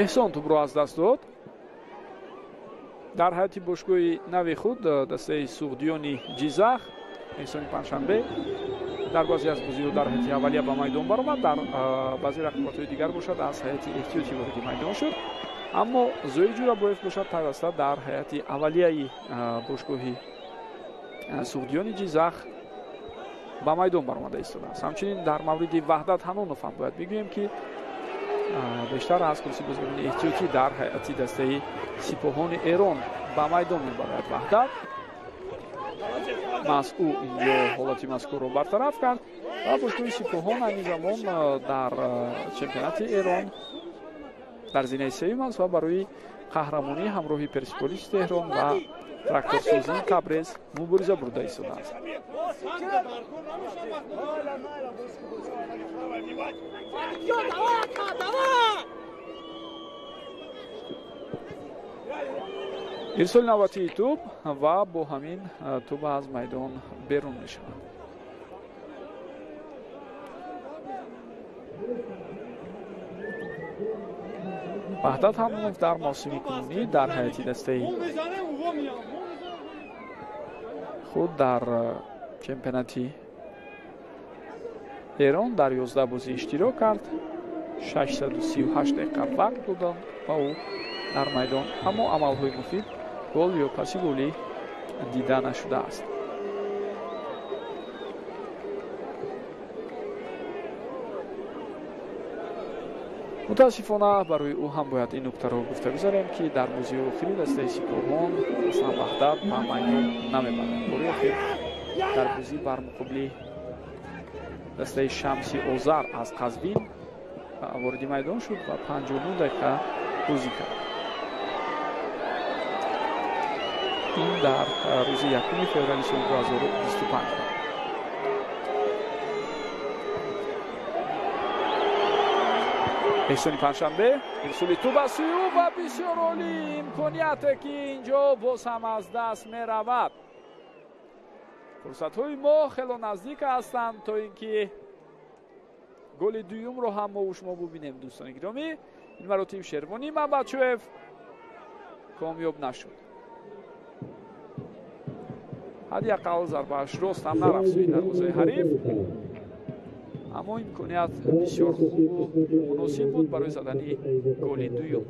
Эҳсон тӯбро аз даст дод. Дар ҳайати бошгоҳи нави худ дастаи Суғдиёни Ҷизах Эҳсони Панҷшанбе Дар баъзе аз бозиҳо дар ҳайати аввалия ба майдон баромад, дар баъзе рақобатҳои дигар бошад аз ҳайати эҳтиётӣ вориди майдон шуд. Аммо Зоир Ҷӯрабоев бошад пайваста дар ҳайати аввалияи бошгоҳи Суғдиёни Ҷизах ба майдон баромада истодааст. Ҳамчунин дар мавриди Ваҳдат Ҳанонов ҳам бояд бигӯем, ки бештар аз курси бозигарони эҳтиётӣ дар ҳайати дастаи Сипоҳони Эрон ба майдон мебарояд. Ваҳдат маҳз ӯ инҷо ҳолати мазкурро бартараф кард ва бошгоҳи Сипоҳон айни замон дар чемпионати Эрон дар зинаи сеюм аст ва барои қаҳрамонӣ ҳамроҳи Персполиси Теҳрон ва Тракторсозии Табрез мубориза бурда истодааст. Ирсоли навбатии тӯб ва бо ҳамин тӯб аз майдон берун мешавад. Ваҳдат Ҳамонов дар мавсими кунунӣ дар ҳайати дастаи худ дар чемпионати Эрон дар 11 бозӣ иштирок кард. 638 дақиқа вақт доданд ба ӯ дар майдон, аммо амалҳои муфид, гол ё паси голӣ дида нашудааст. Мутаассифона барои ӯ ҳам бояд ин нуктаро гуфта гузарем, ки дар бозии охири дастаи Сипоҳон аслан Ваҳдат ба майдон намебарад. Бори охир дар бозӣ бар муқобили дастаи Шамси Озар аз Қазвин вориди майдон шуд ва 59 дақиқа бозӣ кард. Ин дар рӯзи 1 феврали соли 2025 буд. Эҳсони Панҷшанбе ирсоли тӯб аз сӯи ӯ ва бисёр олӣ имконияте, ки инҷо боз ҳам аз даст меравад. Фурсатҳои мо хело наздик ҳастанд то ин ки голи дуюмро ҳам мо шумо бубинем, дӯстони гиромӣ. Ин маротиб Шервонӣ Мамбачоев комёб нашуд. Ҳадди ақал зарбааш рост ҳам нарафт сӯи дарвозаи ҳариф, аммо имконият бисёр хубу муносиб буд барои задани голи дуюм.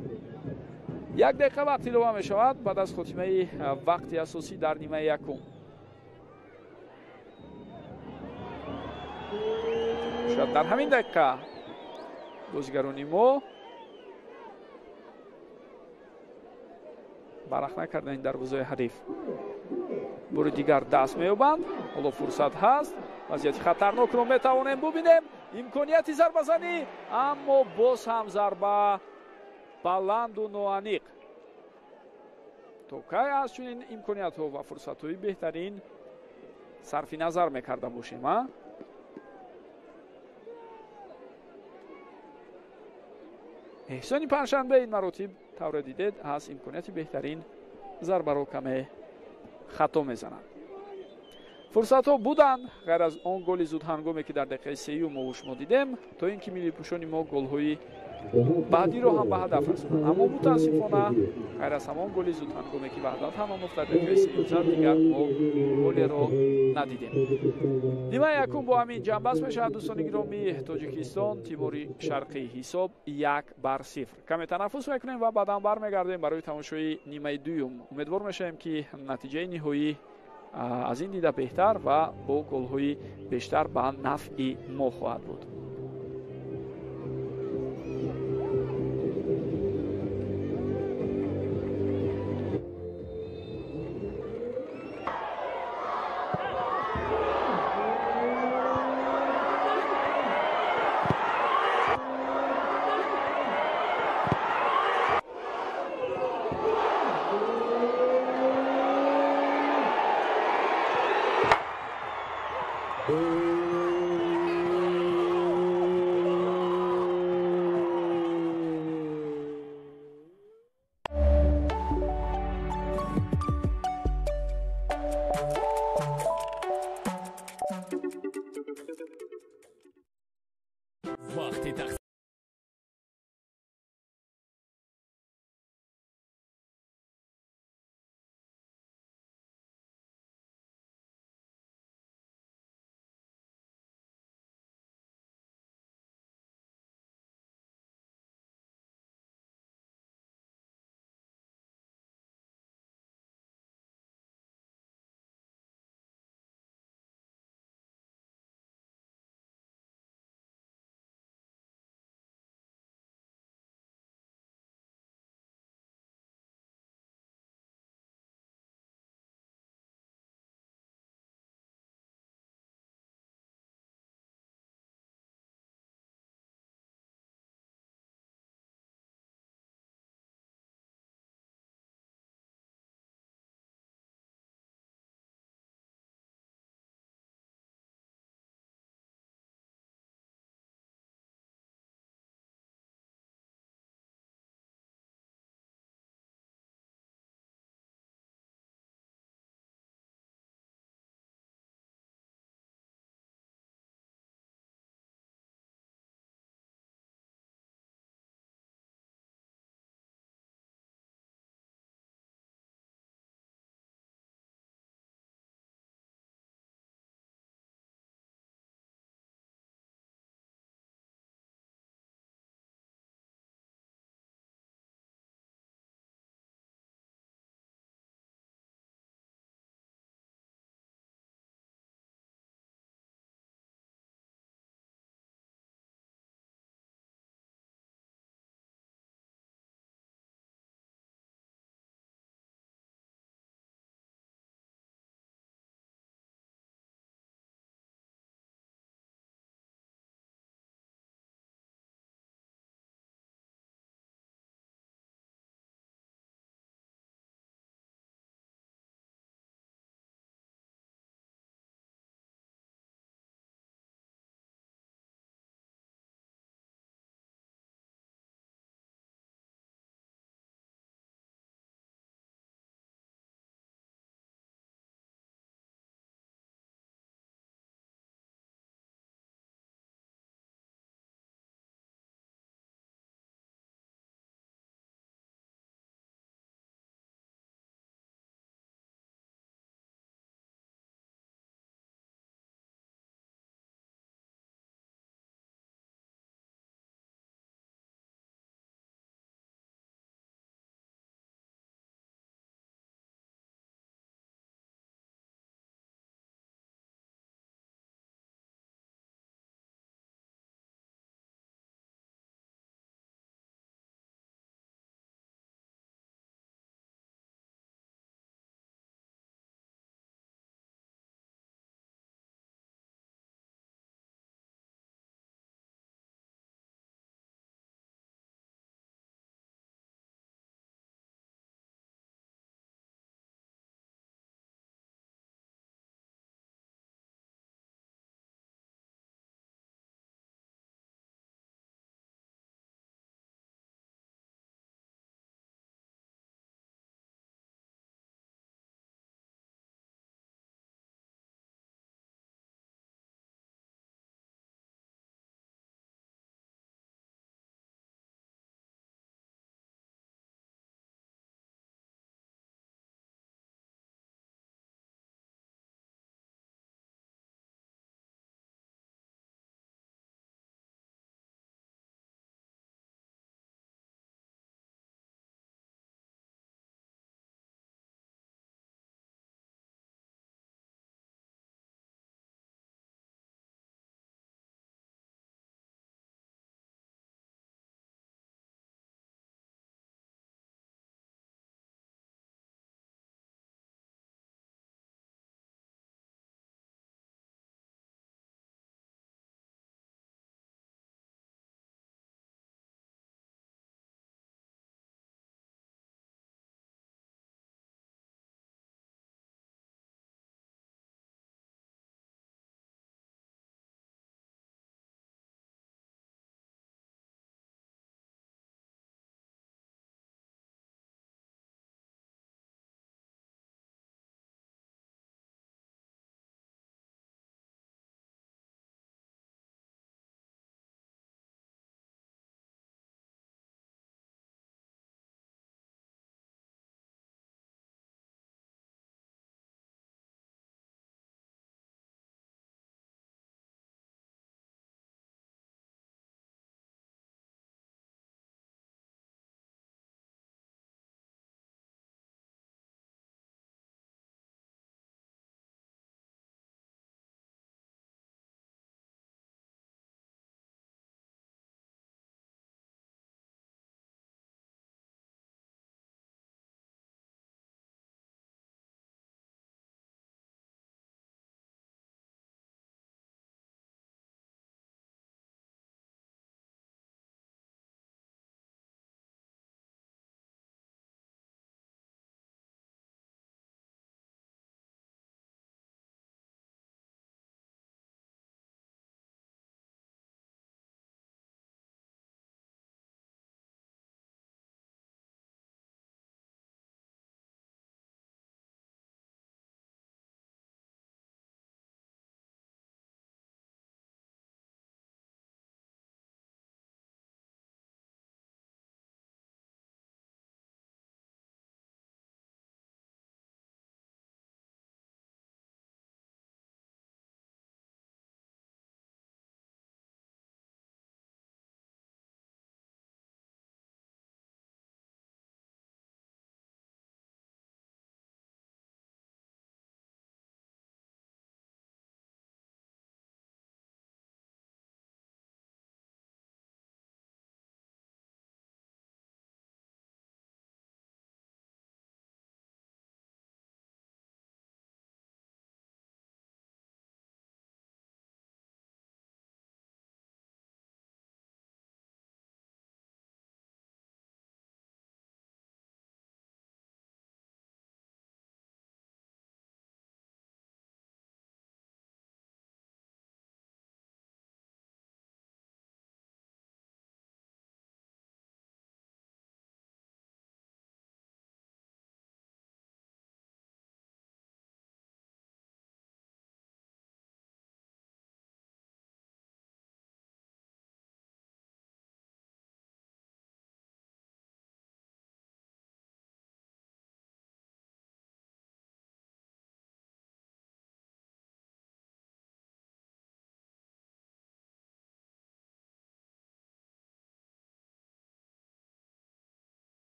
Як дақиқа вақт илова мешавад баъд аз хотимаи вақти асосӣ дар нимаи якум. Шояд дар ҳамин дақиқа бозигарони мо барах накардани дарвозаи ҳариф бори дигар даст меёбанд. Ҳоло фурсат ҳаст, вазъияти хатарнокро метавонем бубинем, имконияти зарбазанӣ, аммо боз ҳам зарба баланду ноаниқ. То кай аз чунин имкониятҳо ва фурсатҳои беҳтарин сарфи назар мекарда бошем, а? Эҳсони Панҷшанбе ин маротиб тавре дидед аз имконияти беҳтарин зарбаро каме хато мезанад. Фурсатҳо буданд, ғайр аз он голи зудҳангоме, ки дар дақиқаи сеюм мо шумо дидем, то ин ки миллипӯшони мо голҳои баъдиро ҳам ба ҳадаф расонанд. Аммо мутаассифона ғайр аз ҳамон голи зудҳангоме, ки Ваҳдат Ҳанонов дар дақиқаи сеюм зад, дигар мо голеро надидем. Нимаи якум бо ҳамин ҷамъбаст мешавад, дӯстони гиромӣ. Тоҷикистон, Тимори Шарқӣ, ҳисоб 1-0. Каме танаффус мекунем ва баъдан бармегардем барои тамошои нимаи дуюм. Умедвор мешавем, ки натиҷаи ниҳоӣ аз ин дида беҳтар ва бо голҳои бештар ба нафъи мо хоҳад буд. Вақти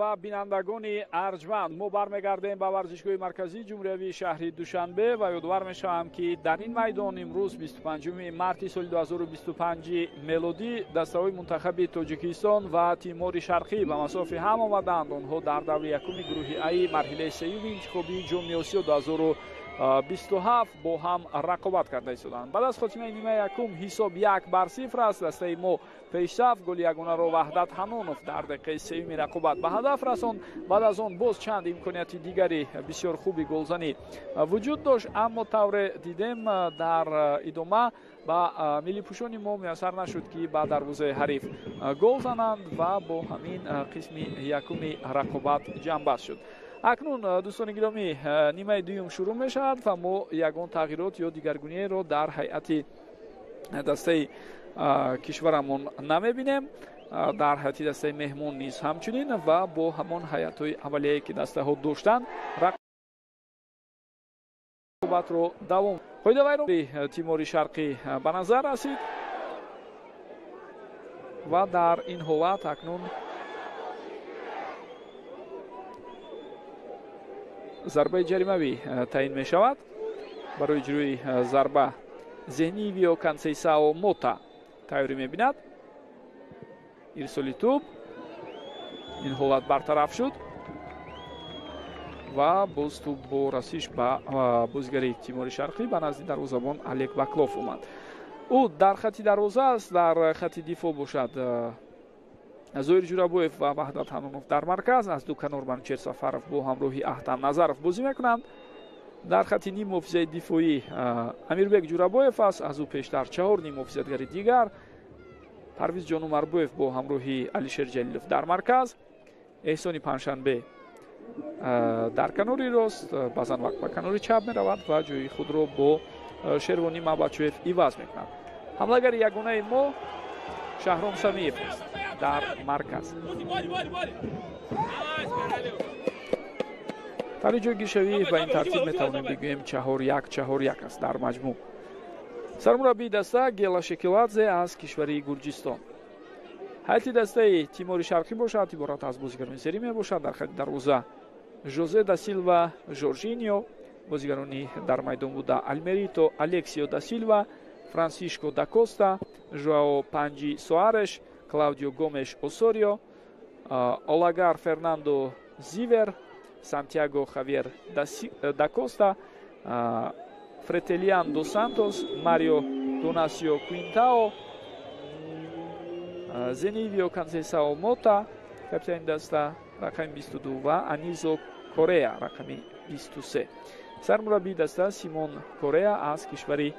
Ва бинандагони арҷманд, мо бармегардем ба варзишгоҳи марказии ҷумҳуриявии шаҳри Душанбе ва ёдовар мешавам, ки дар ин майдон имрӯз 25 марти соли 2025 мелодӣ дастаҳои мунтахаби Тоҷикистон ва Тимори Шарқӣ ба масофи ҳам омаданд. Онҳо дар даври якуми гурӯҳи Аи марҳилаи сеюми интихобии Ҷоми Осиё 2027 бо ҳам рақобат карда истоданд. Баъд аз хотимаи нимаи якум ҳисоб 1-0 аст. Дастаи мо пешсаф голи ягонаро Ваҳдат Ҳанонов дар дақиқаи сеюми рақобат ба ҳадаф расонд. Баъд аз он боз чанд имконияти дигари бисёр хуби голзанӣ вуҷуд дошт, аммо тавре дидем дар идома ба миллипӯшони мо муяссар нашуд, ки ба дарвозаи ҳариф гол зананд ва бо ҳамин қисми якуми рақобат ҷамъбаст шуд. Акнун, дӯстони гиромӣ, нимаи дуюм шурӯъ мешавад ва мо ягон тағйирот ё дигаргуниеро дар ҳайати дастаи кишварамон намебинем. Дар ҳайати дастаи меҳмон низ ҳамчунин ва бо ҳамон ҳайатҳои аввалияе, ки дастаҳо доштанд, рақобатро давом. Қоидавайрони Тимори Шарқӣ ба назар расид ва дар ин ҳолат акнун зарбаи ҷаримавӣ таъин мешавад. Барои иҷрои зарба Зенивио Консейсао Мота тайёрӣ мебинад. Ирсоли тӯб, ин ҳолат бартараф шуд ва боз тӯб бо расиш ба бозигари Тимори Шарқӣ ба назди дарвозабон Олег Баклов омад. Ӯ дар хати дарвоза аст, дар хати дифоъ бошад Зоир Ҷурабоев ва Ваҳдат Ҳанонов дар марказ, аз ду канор Манучер Сафаров бо ҳамроҳи Аҳтам Назаров бозӣ мекунанд. Дар хати ниммуҳофизаи дифоӣ Амирбек Ҷурабоев аст, аз ӯ пештар чаҳор ниммуҳофизатгари дигар, Парвиз Ҷонумарбоев бо ҳамроҳи Алишер Ҷалилов дар марказ, Эҳсони Панҷшанбе дар канори рост, баъзан вақт ба канори чап меравад ва ҷои худро бо Шервонӣ Мабачоев иваз мекунад. Ҳамлагари ягонаи мо Шаҳром Самиев аст дар марказ. Тари ҷойгиршавӣ ба ин тартиб метавонем бигӯем 4-1-4-1 аст дар маҷмӯъ. Сармураббии даста Гела Шекиладзе аз кишвари Гурҷистон. Ҳайати дастаи Тимори Шарқӣ бошад иборат аз бозигарони зерӣ мебошад. Дар хати дарвоза Жозе да Силва Жоржиньо, бозигарони дар майдон буда Алмерито Алексио да Силва, Франсишко да Коста, Жоао Панҷи Соареш, Клаудио Гомеш Осорио, Олагар Фернандо Зивер, Сантьяго Хавьер да Коста, Фретелиан до Сантос, Марио Донасио Квинтао, Зенивио Консесао Мота, капитани даста рақами 22 ва Анизо Корея рақами 23. Сармураббии даста Симон Корея аз кишвари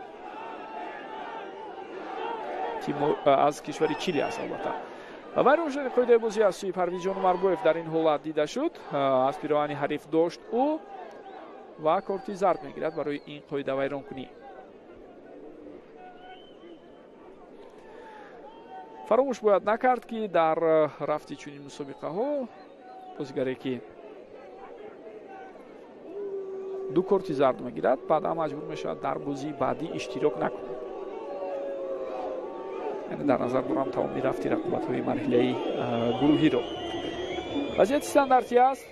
Чили аст албатта. Вайрон шудани қоидаи бозӣ аз сӯи Парвизҷон Умарбоев дар ин ҳолат дида шуд. Аз пироҳани ҳариф дошт ӯ ва корти зард мегирад барои ин қоида вайронкунӣ. Фаромӯш бояд накард, ки дар рафти чунин мусобиқаҳо бозигаре, ки ду корти зард мегирад, баъдан маҷбур мешавад дар бозии баъдӣ иштирок накунад. Яъне дар назар дорам тамоми рафти рақобатҳои марҳилаи гурӯҳиро. Вазъияти стандартӣ аст.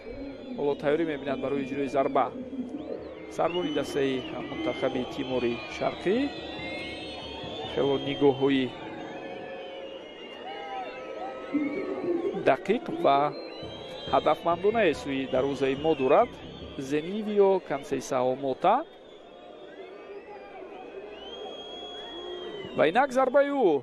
Ҳоло тайёрӣ мебинад барои иҷрои зарба сарбони дастаи мунтахаби Тимори Шарқӣ. Хело нигоҳҳои дақиқ ва ҳадафмандонае сӯи дарвозаи мо дорад Зенивио Консейсао Мота. Ва инак зарбаи ӯ.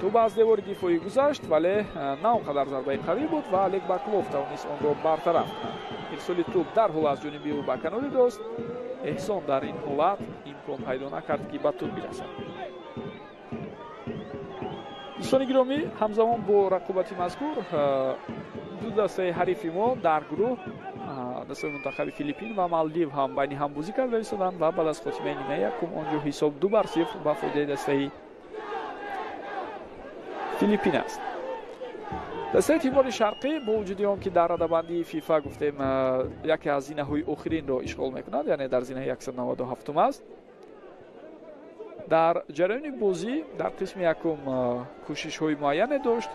Тӯб аз девори дифоӣ гузашт, вале на он қадар зарбаи қавӣ буд ва Олег Баклов тавонист онро бартараф кунад. Ирсоли тӯб дарҳол аз ҷониби ӯ ба канори рост. Эҳсон дар ин ҳолат имкон пайдо накард, ки ба тӯб бирасад. Дӯстони гиромӣ, ҳамзамон бо рақобати мазкур ду дастаи ҳарифи мо дар гурӯҳ, дастаи мунтахаби Филиппин ва Малдив ҳам байни ҳам бозӣ карда истоданд ва баъд аз хотимаи нимаи якум он ҷо ҳисоб 2-0 ба фоидаи дастаи Филиппин аст. Дастаи Тимори Шарқӣ бо вуҷуди он ки дар радабандии ФИФА гуфтем яке аз зинаҳои охиринро ишғол мекунад, яъне дар зинаи 197 аст, дар ҷараёни бозӣ дар қисми якум кӯшишҳои муайяне дошт,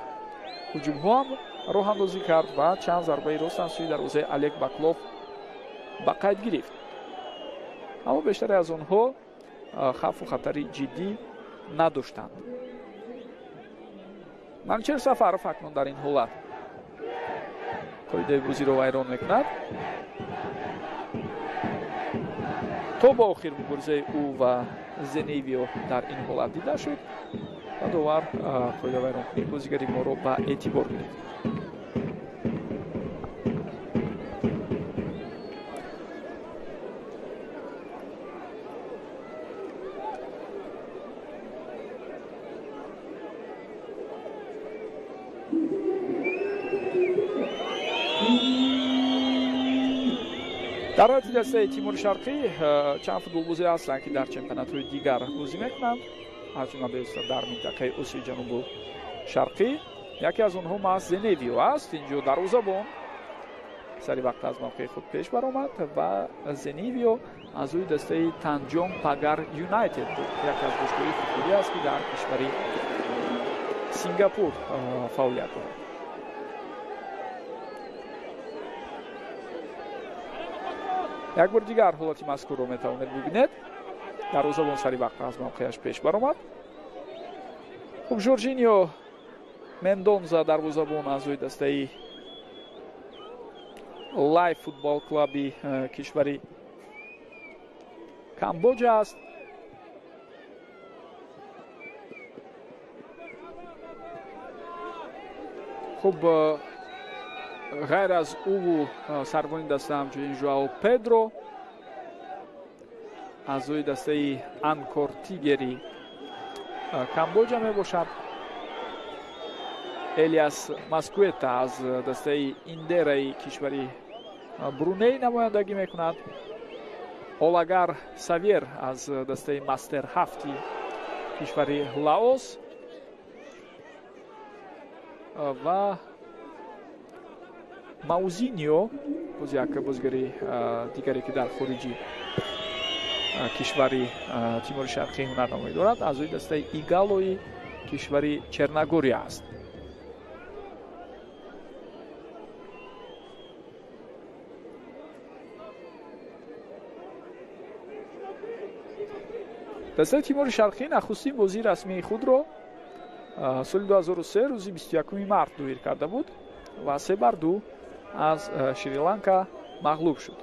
ҳуҷумҳо ҳам роҳандозӣ кард ва чанд зарбаи рост аз сӯи дарвозаи Олег Баклов ба қайд гирифт. Аммо бештаре аз онҳо хавфу хатари ҷиддӣ надоштанд. Манучер Сафаров акнун дар ин ҳолат қоидаи бозиро вайрон мекунад. То ба охир муборизаи ӯ ва Зеневио дар ин ҳолат дида шуд ва довар қоидавайронкунии бозигари моро ба эътибор гирифт. Дар ҳайати дастаи Тимури Шарқӣ чанд футболбозе ҳастанд, ки дар чемпионатҳои дигар бозӣ мекунанд, аз ҷумла бевосита дар минтақаи Осиёи Ҷанубу Шарқӣ. Яке аз онҳо маҳз Зеневио аст. Инҷо дарвозабон сари вақт аз мавқеи худ пеш баромад ва Зеневио аъзои дастаи Танҷонг Пагар Юнайтед буд, яке аз бошгоҳи футболӣ аст, ки дар кишвари Сингапур фаъолият дорад. Як бори дигар ҳолати мазкурро метавонед бибинед. Дарвозабон сари вақт аз мавқеяш пеш баромад. Хуб, Жоржиньо Мендонза дарвозабон аъзои дастаи Лайф футбол клаби кишвари Камбоҷа аст. Хуб, ғайр аз ӯву сарвони даста ҳамчунин Жуао Педро аъзои дастаи Анкор Тигери Камбоҷа мебошад. Элиас Маскуета аз дастаи Индераи кишвари Бруней намояндагӣ мекунад. Олагар Савьер аз дастаи Мастер ҳафти кишвари Лаос ва Маузинио, боз як бозигари дигаре, ки дар хориҷи кишвари Тимури Шарқӣ ҳунарнамоӣ дорад, аъзои дастаи Игалои кишвари Черногория аст. Дастаи Тимури Шарқӣ нахустин бозии расмии худро соли 2003 рӯзи 21 март доир карда буд ва 3-2 аз Шри-Ланка мағлуб шуд.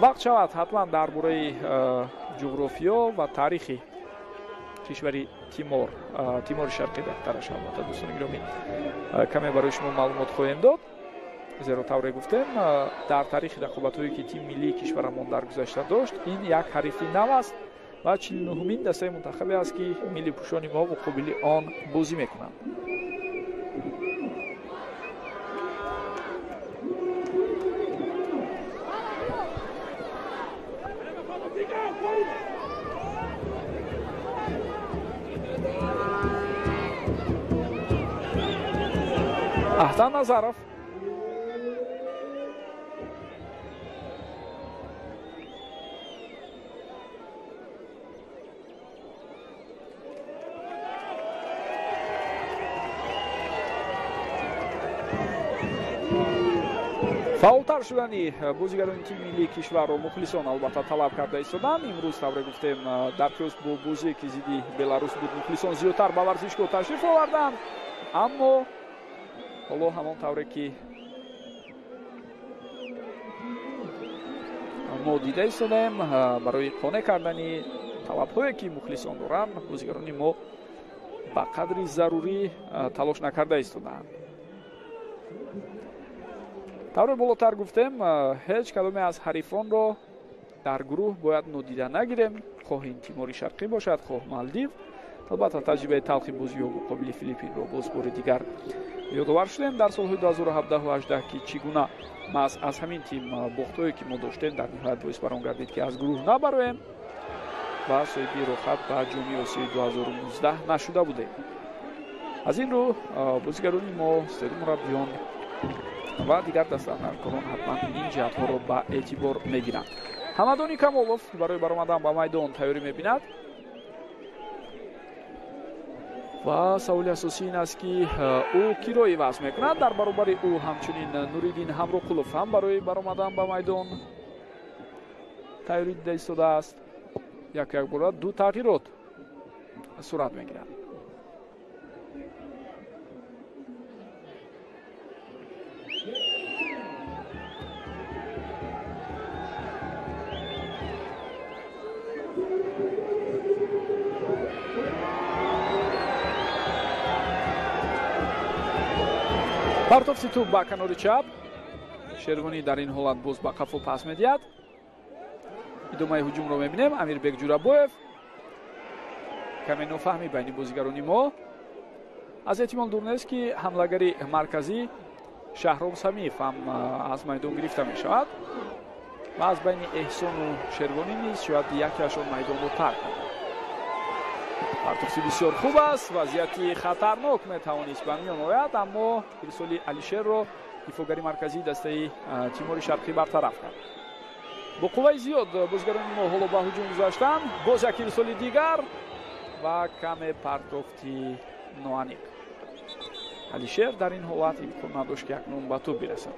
Вақт шавад ҳатман дар бораи ҷуғрофиё ва таърихи кишвари Тимор, Тимори Шарқӣ беҳтараш албатта, дӯстони гиромӣ, каме барои шумо маълумот хоҳем дод. Зеро тавре гуфтем, дар таърихи рақобатҳое, ки тими миллии кишварамон дар гузашта дошт, ин як ҳарифи нав аст ва 49-умин дастаи мунтахабе аст, ки миллипӯшони мо муқобили он бозӣ мекунанд. Аҳтан Назаров фаъолтар шудани бозигарони тими миллии кишварро мухлисон албатта талаб карда истоданд. Имрӯз тавре гуфтем, дар қиёс бо бозие, ки зидди Беларус буд, мухлисон зиёдтар ба варзишгоҳ ташриф оварданд. Аммо ҳоло ҳамон тавре ки мо дида истодаем, барои қонеъ кардани талабҳое, ки мухлисон доранд, бозигарони мо ба қадри зарурӣ талош накарда истодаанд. Тавре болотар гуфтем, ҳеҷ кадоме аз ҳарифонро дар гурӯҳ бояд нодида нагирем, хоҳ ин Тимори Шарқӣ бошад, хоҳ Малдив. Албатта таҷрибаи талхи бозиҳо муқобили Филиппинро боз бори дигар ёдовар шудем дар солҳои 2017 ва 18, ки чӣ гуна маҳз аз ҳамин тим бохтҳое, ки мо доштем, дар ниҳоят боис бар он гардид, ки аз гурӯҳ набароем ва соҳиби роҳхат ба Ҷоми Осиёи 2019 нашуда будем. Аз ин рӯ бозигарони мо, сари мураббиён ва дигар дастаандаркорон ҳатман ин ҷиҳатҳоро ба эътибор мегиранд. Ҳамадони Камолов барои баромадан ба майдон тайёрӣ мебинад. Ва саволи асосӣ ин аст, ки ӯ киро иваз мекунад. Дар баробари ӯ ҳамчунин Нуриддин Ҳамроқулов ҳам барои баромадан ба майдон тайёрӣ дида истодааст. Як якбора ду тағйирот сурат мегирад. Партофти тӯб ба канори чап. Шервонӣ дар ин ҳолат боз ба қафо пас медиҳад. Идомаи ҳуҷумро мебинем. Амирбек Ҷурабоев. Каме нофаҳмӣ байни бозигарони мо. Аз эҳтимол дур нест, ки ҳамлагари марказӣ Шаҳром Самиев ҳам аз майдон гирифта мешавад ва аз байни Эҳсону Шервонӣ низ шояд якеашон майдонро тарк кунад. Партофти бисёр хуб аст, вазъияти хатарнок метавонист ба миён ояд, аммо ирсоли Алишерро дифоъгари марказии дастаи Тимори Шарқӣ бартараф кард. Бо қувваи зиёд бозигарони мо ҳоло ба ҳуҷум гузаштанд. Боз як ирсоли дигар ва каме партофти ноаниқ. Алишер дар ин ҳолат имкон надошт, ки акнун ба тӯб бирасад.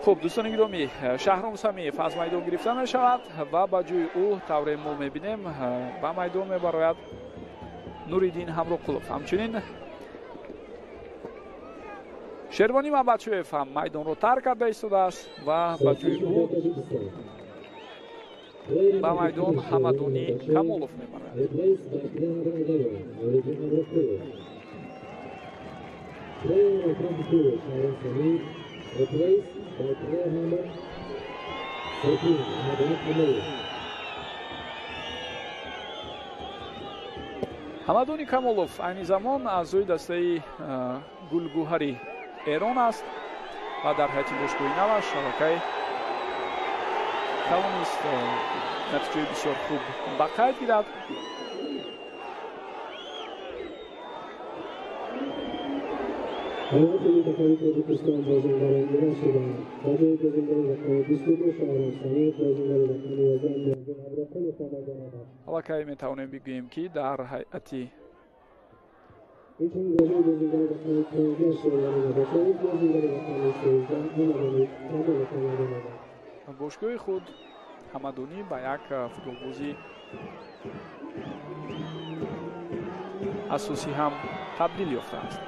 Хуб, дӯстони гиромӣ, Шаҳром Самиев аз майдон гирифта мешавад ва ба ҷои ӯ, тавре мо мебинем, ба майдон мебарояд Нуриддин Ҳамроқулов. Ҳамчунин Шервонӣ Мабадшоев ҳам майдонро тарк карда истодааст ва ба ҷои ӯ ба майдон Ҳамадонӣ Камолов мебарояд. Replaced by player number 13, Hamad Kamalov. Ҳамадони Камолов айни замон аъзои дастаи Гулгӯҳари Эрон аст ва дар ҳайати бошгоҳи наваш аллакай тавонист натиҷаи бисёр хуб ба қайд гирад. ҳайати мунтахаби Тоҷикистон бозингарон иваз шуданд. Ба ҷои бозингари рақами 22 Шаҳром Самиев, бозингари рақами 11 Нуриддин Ҳамроқулов ба майдон омад. Аллакай метавонем бигӯем, ки дар ҳайати инчунин ба ҷои бозингари рақами 15 Шервонӣ Мабадшоев, бозингари рақами 13 Ҳамадонӣ Камолов ба майдон омад. Бошгоҳи худ Ҳамадонӣ ба як футболбози асосӣ ҳам табдил ёфтааст.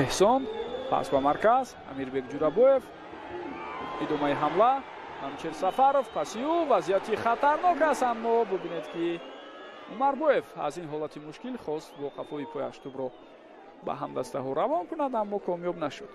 Эҳсон пас ба марказ, Амирбек Ҷурабоев, идомаи ҳамла, Манучер Сафаров, паси ӯ вазъияти хатарнок аст, аммо бубинед, ки Умарбоев аз ин ҳолати мушкил хост бо қафои пояш тӯбро ба ҳамдастаҳо равон кунад, аммо комёб нашуд.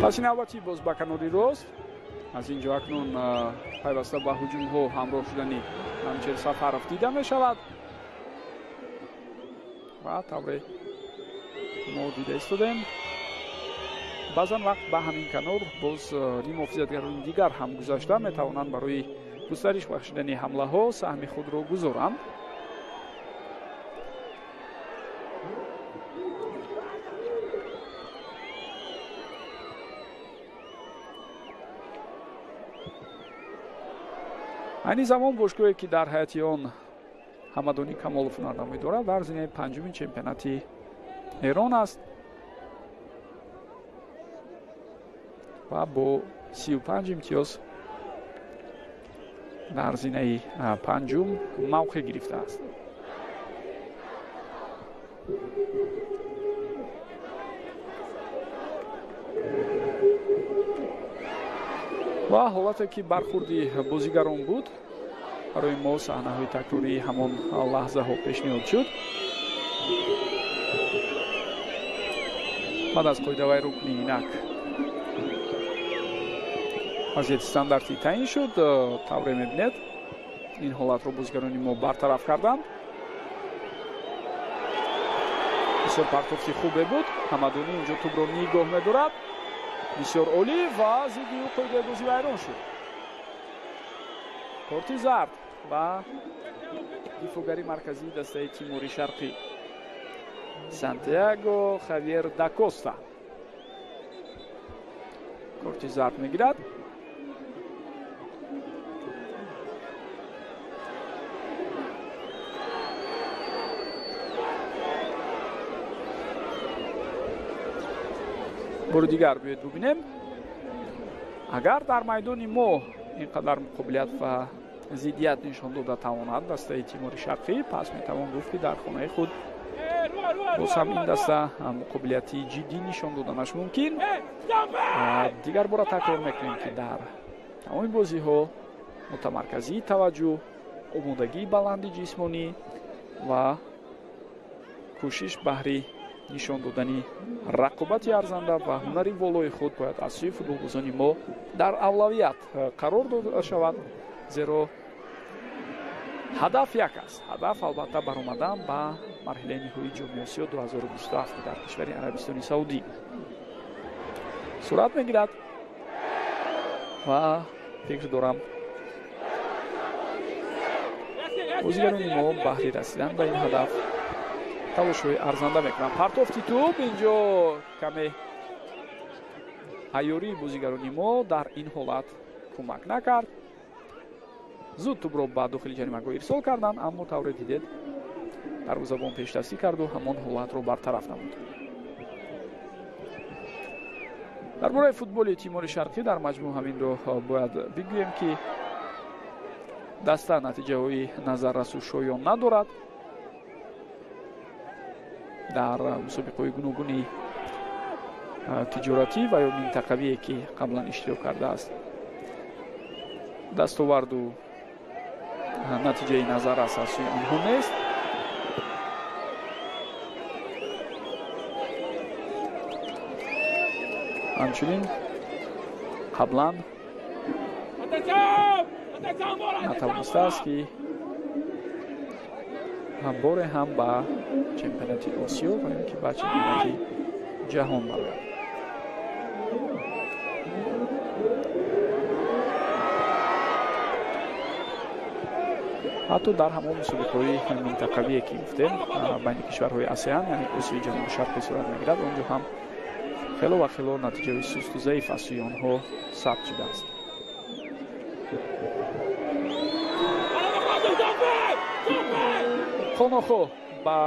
Паси навбатӣ боз ба канори рост. Аз ин ҷо акнун пайваста ба ҳуҷумҳо ҳамроҳ шудани Манучер Сафаров дида мешавад ва тавре мо дида истодем, баъзан вақт ба ҳамин канор боз нимуҳофизатгарони дигар ҳам гузашта метавонанд барои густариш бахшидани ҳамлаҳо саҳми худро гузоранд. Айни замон бошгоҳе, ки дар ҳайати он Ҳамадонӣ Камолов ҳунарнамоӣ дорад, дар зинаи панҷуми чемпионати Эрон аст ва бо 35 имтиёз дар зинаи панҷум мавқеъ гирифтааст. Ва ҳолате ки бархурди бозигарон буд, барои мо саҳнаҳои такрории ҳамон лаҳзаҳо пешниҳод шуд. Баъд аз қоидавайронкунӣ инак вазъияти стандартӣ таъин шуд. Тавре мебинед, ин ҳолатро бозигарони мо бартараф карданд. Бисёр партофти хубе буд. Ҳамадонӣ инҷо тӯбро нигоҳ медорад. Бисёр олӣ ва зидди ӯ қоидаи бозӣ вайрон шуд. Корти зард ва дифоъгари марказии дастаи Тимури Шарқӣ Сантьяго Хавьер да Коста корти зард мегирад. Бори дигар биёед бубинем. Агар дар майдони мо ин қадар муқобилият ва зиддият нишон дода тавонад дастаи Тимури Шарқӣ, пас метавон гуфт, ки дар хонаи худ боз ҳам ин даста муқобилияти ҷиддӣ нишон доданаш мумкин. Дигар бора такрор мекунем, ки дар тамоми бозиҳо мутамарказии таваҷҷӯҳ, омодагии баланди ҷисмонӣ ва кӯшиш баҳри нишон додани рақобати арзанда ва ҳунари волои худ бояд аз сӯи футболбозони мо дар авлавият қарор дода шавад, зеро ҳадаф як аст. Ҳадаф албатта баромадан ба марҳилаи ниҳоии Ҷоми Осиё 2027, ки дар кишвари Арабистони Саудӣ сурат мегирад ва фикр дорам, бозигарони мо баҳри расидан ба ин ҳадаф талошҳои арзанда мекунанд. Партофти тӯб инҷо каме ҳайёрии бозигарони мо дар ин ҳолат кӯмак накард. Зуд тӯбро ба дохили ҷаримагоҳ ирсол карданд, аммо тавре дидед, дарвозабон пешдастӣ карду ҳамон ҳолатро бартараф намуд. Дар бораи футболи Тимури Шарқӣ дар маҷмӯъ ҳаминро бояд бигӯем, ки даста натиҷаҳои назаррасу шоён надорад. Дар мусобиқаҳои гуногуни тиҷоратӣ ва ё минтақавие, ки қаблан иштирок кардааст, дастоварду натиҷаи назаррас аз сӯи онҳо нест. Ҳамчунин қаблан натавонистааст, ки боре ҳам ба чемпионати Осиё ва ё ки ба чемпионати ҷаҳон барояд. Ҳатто дар ҳамон мусобиқаҳои минтақавие, ки гуфтем, байни кишварҳои АСЕАН, яъне Осиёи Ҷанубу Шарқӣ сурат мегирад, он ҷо ҳам хело ва хело натиҷаҳои сусту заиф аз сӯи онҳо сабт шудааст. Хонохо ба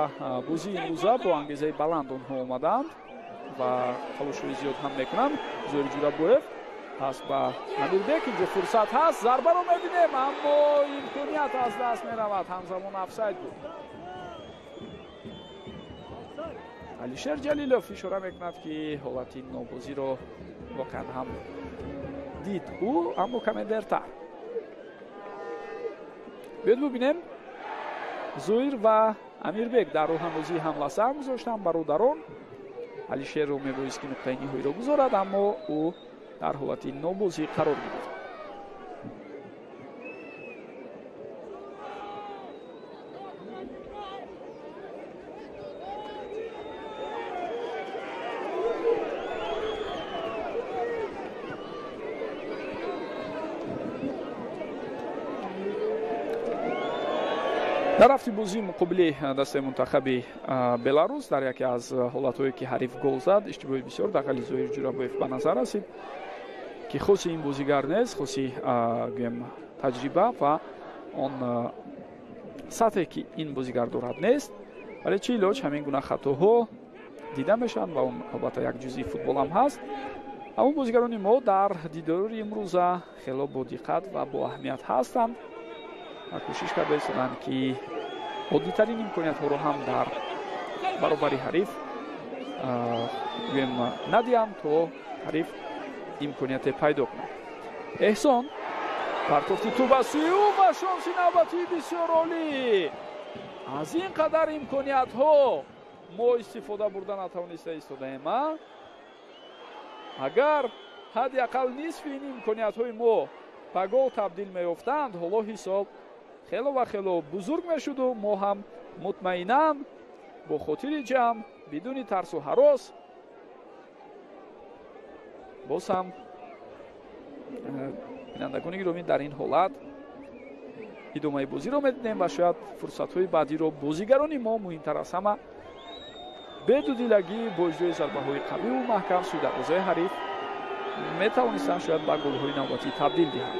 бозии имрӯза бо ангезаи баланд онҳо омаданд ва талошҳои зиёд ҳам мекунанд. Зоир Ҷурабоев пас ба Амирбек, инҷо фурсат ҳаст, зарбаро мебинем, аммо имконият аз даст меравад. Ҳамзамон офсайд буд. Алишер Ҷалилов ишора мекунад, ки ҳолати нобозиро воқеан ҳам дид ӯ, аммо каме дертар. Биёд бубинем. Зоир ва Амирбек дар роҳандозии ҳамла саҳм гузоштанд. Бародарон Алишерро мебоист, ки нуқтаи ниҳоиро гузорад, аммо ӯ дар ҳолати нобозӣ қарор гирифт. Дар рафти бозии муқобили дастаи мунтахаби Беларус, дар яке аз ҳолатҳое, ки ҳариф гол зад, иштибоҳи бисёр дағали Зоир Ҷурабоев ба назар расид, ки хоси ин бозигар нест, хоси гӯем таҷриба ва он сатҳе, ки ин бозигар дорад, нест. Вале чӣ илоҷ, ҳамин гуна хатоҳо дида мешаванд ва он албатта як ҷузъи футбол ҳам ҳаст. Аммо бозигарони мо дар дидори имрӯза хело бодиққат ва боаҳамият ҳастанд ва кӯшиш карда истоданд, ки оддитарин имкониятҳоро ҳам дар баробари ҳариф гӯем надиҳанд, то ҳариф имконияте пайдо кунад. Эҳсон партофти тӯб ба сӯи ӯ ва шонси навбатии бисёр олӣ. Аз ин қадар имкониятҳо мо истифода бурда натавониста истодаем. Агар ҳадди ақал нисфи ин имкониятҳои мо ба гол табдил меёфтанд, ҳоло ҳисоб хело ва хело бузург мешуду мо ҳам мутмаинан бо хотири ҷамъ, бидуни тарсу ҳарос боз ҳам бинандагони гиромӣ дар ин ҳолат идомаи бозиро медидем ва шояд фурсатҳои баъдиро бозигарони мо муҳимтар аз ҳама бедудилагӣ бо иҷрои зарбаҳои қавиву маҳкам сӯи дарвозаи ҳариф метавонистанд шояд ба голҳои навбатӣ табдил диҳанд.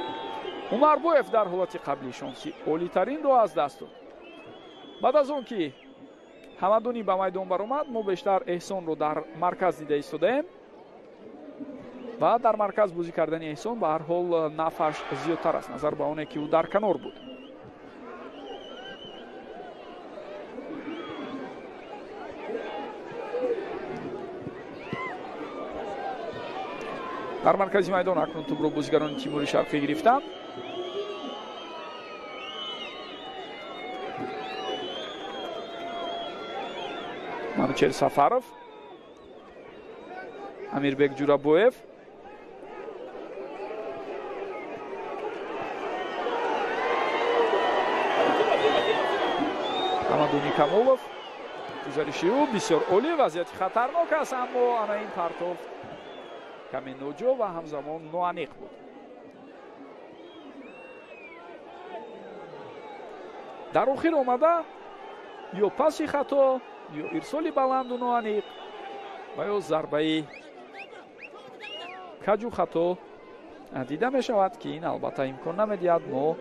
Умарбоев дар ҳолати қаблӣ шонси олитаринро аз даст дод. Баъд аз он ки Ҳамадонӣ ба майдон баромад, мо бештар Эҳсонро дар марказ дида истодаем ва дар марказ бозӣ кардани Эҳсон ба ҳар ҳол нафаш зиёдтар аст назар ба оне ки ӯ дар канор буд. Дар маркази майдон акнун тӯбро бозигарони Тимури Шарқӣ гирифтанд. Манучер Сафаров, Амирбек Ҷурабоев, Ҳамадуни Камолов. Гузариши ӯ бисёр олӣ, вазъияти хатарнок аст, аммо ана ин партофт каме ноҷо ва ҳамзамон ноаниқ буд. Дар охир омада ё паси хато, ё ирсоли баланду ноаниқ ва ё зарбаи каҷу хато дида мешавад, ки ин албатта имкон намедиҳад мо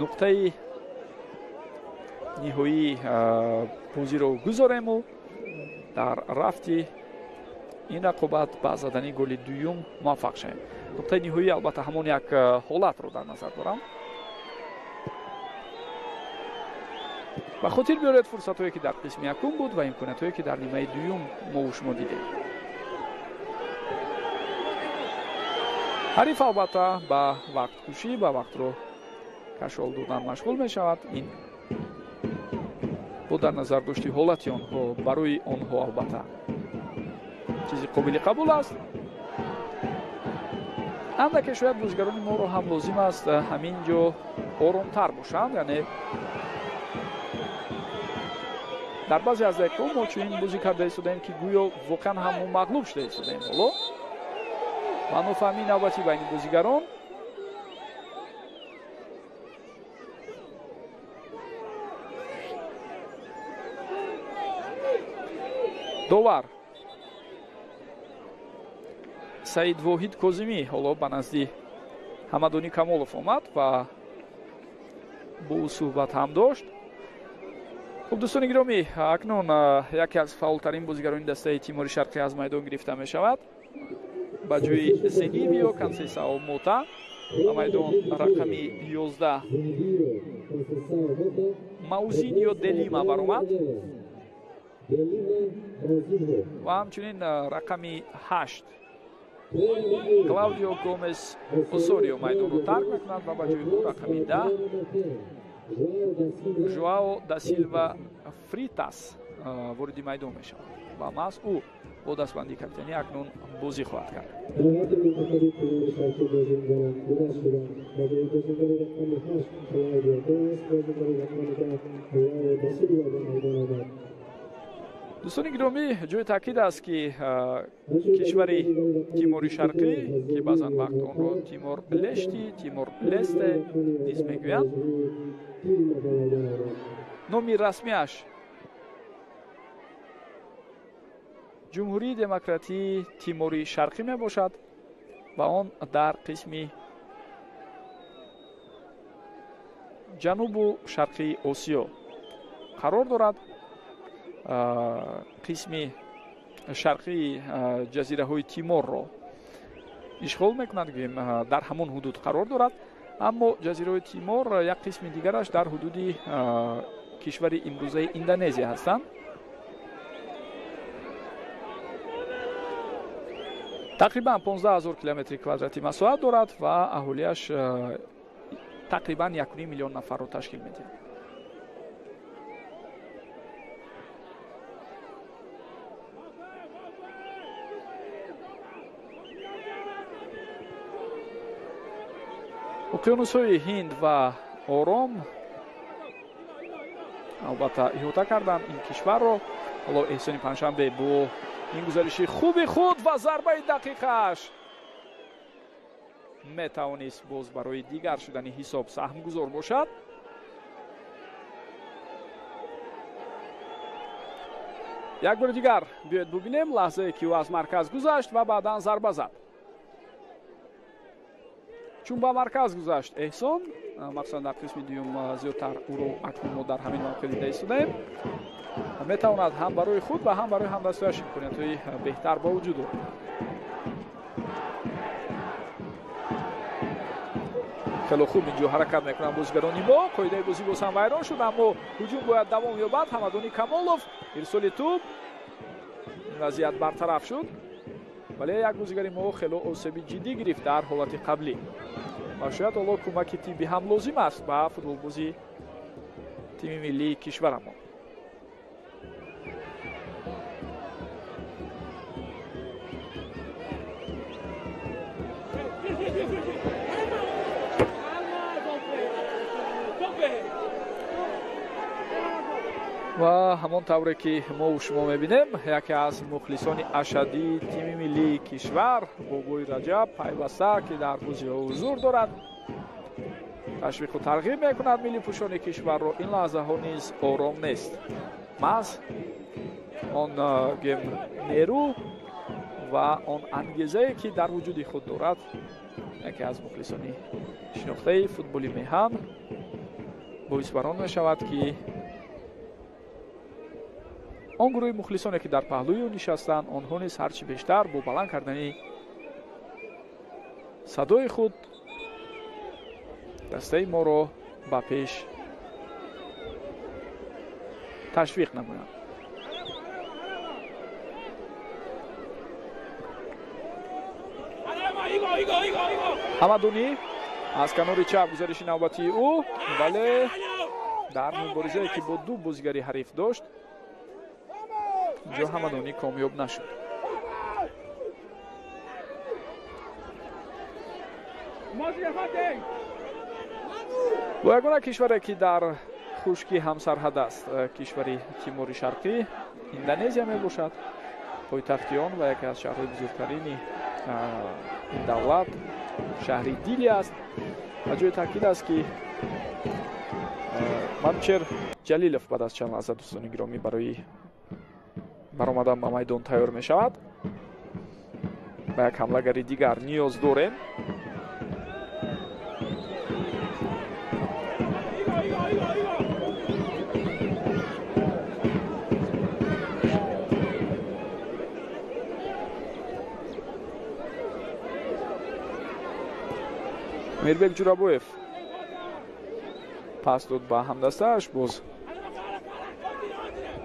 нуқтаи ниҳоии бозиро гузорему дар рафти ин рақобат ба задани голи дуюм муваффақ шавем. Нуқтаи ниҳоӣ албатта ҳамон як ҳолатро дар назар дорам. Ба хотир биёред фурсатҳое ки дар қисми якум буд ва имкониятҳое ки дар нимаи дуюм мо шумо дидем. Ҳариф албатта ба вақткушӣ, ба вақтро кашол додан машғул мешавад. Ин бо дар назар дошти ҳолати онҳо барои онҳо албатта чизи қобили қабул аст. Андаке шояд бозигарони моро ҳам лозим аст ҳамин ҷо оромтар бошанд, яъне дар баъзе аз дақиқаҳо мо чунин бозӣ карда истодаем, ки гӯё воқеан ҳам мо мағлуб шуда истодаем. Ҳоло ба нофаҳмии навбатӣ байни бозигарон довар Саид Воҳид Козимӣ ҳоло ба назди Ҳамадонӣ Камолов омад ва бо ӯ суҳбат ҳам дошт. Хуб, дӯстони гиромӣ, акнун яке аз фаъолтарин бозигарони дастаи Тимури Шарқӣ аз майдон гирифта мешавад. Ба ҷои Зенивио Консесао Мота ба майдон рақами 11 Маузиньо Делима баромад ва ҳамчунин рақами 8 Клаудио Гомес Осорио майдонро тарк мекунад ва ба ҷои ӯ рақами 10 Жоао да Силва Фритас вориди майдон мешавад ва маҳз ӯ бо дастбандии капитанӣ акнун бозӣ хоҳад кард. Дӯстони гиромӣ, ҷои таъкид аст, ки кишвари Тимори Шарқӣ, ки баъзан вақт онро Тимор Лешти, Тимор Лесте низ мегӯянд, номи расмиаш Ҷумҳурии Демократии Тимори Шарқӣ мебошад ва он дар қисми ҷанубу шарқии Осиё қарор дорад. Қисми шарқии ҷазираҳои Тиморро ишғол мекунад, гӯем дар ҳамон ҳудуд қарор дорад, аммо ҷазираҳои Тимор як қисми дигараш дар ҳудуди кишвари имрӯзаи Индонезия ҳастанд. Тақрибан 15 000 километри квадратӣ масоҳат дорад ва аҳолиаш тақрибан 1,5 миллион нафарро ташкил медиҳад. Уқёнусҳои Ҳинд ва Ором албатта иҳота карданд ин кишварро. Ҳоло Эҳсони Панҷшанбе бо ин гузариши хуби худ ва зарбаи дақиқааш метавонист боз барои дигар шудани ҳисоб саҳмгузор бошад. Як бори дигар биёед бубинем лаҳзае ки ӯ аз марказ гузашт ва баъдан зарба зад. Чун ба марказ гузашт Эҳсон, махсусан дар қисми дуюм зиёдтар ӯро акнун мо дар ҳамин мавқеъ дида истодаем, метавонад ҳам барои худ ва ҳам барои ҳамдастояш имкониятҳои беҳтар ба вуҷуд орад. Хело хуб инҷо ҳаракат мекунанд бозигарони мо. Қоидаи бозӣ боз ҳам вайрон шуд, аммо ҳуҷум бояд давом ёбад. Ҳамадони Камолов, ирсоли тӯб, ин вазъият бартараф шуд, вале як бозигари мо хело осеби ҷиддӣ гирифт дар ҳолати қаблӣ ва шояд ҳоло кӯмаки тиббӣ ҳам лозим аст ба футболбози тими миллии кишварамон. Ва ҳамон тавре ки мо шумо мебинем, яке аз мухлисони ашаддии тими миллии кишвар Бобои Раҷаб пайваста, ки дар бозиҳо ҳузур дорад, ташвиқу тарғиб мекунад миллипӯшони кишварро. Ин лаҳзаҳо низ ором нест. Маҳз он гем нерӯ ва он ангезае ки дар вуҷуди худ дорад, яке аз мухлисони шинохтаи футболи меҳан боис бар он мешавад, ки он гурӯҳи мухлисоне ки дар паҳлӯи ӯ нишастанд, онҳо низ ҳарчи бештар бо баланд кардани садои худ дастаи моро ба пеш ташвиқ намоянд. Ҳамадунӣ аз канори чап гузариши навбатии ӯ, вале дар муборизае ки бо ду бозигари ҳариф дошт, инҷо Ҳамадонӣ комёб нашуд. Бо ягона кишваре ки дар хушкӣ ҳамсарҳад аст, кишвари Тимори Шарқӣ Индонезия мебошад. Пойтахти он ва яке аз шаҳрҳои бузургтарини ин давлат шаҳри Дили аст. Ва ҷои таъкид аст, ки Манучер Ҷалилов баъд аз чанд лаҳза, дӯстони гиромӣ, барои баромадан ба майдон тайёр мешавад. Ба як ҳамлагари дигар ниёз дорем. Мирбек Ҷурабоев пас дод ба ҳамдастааш, боз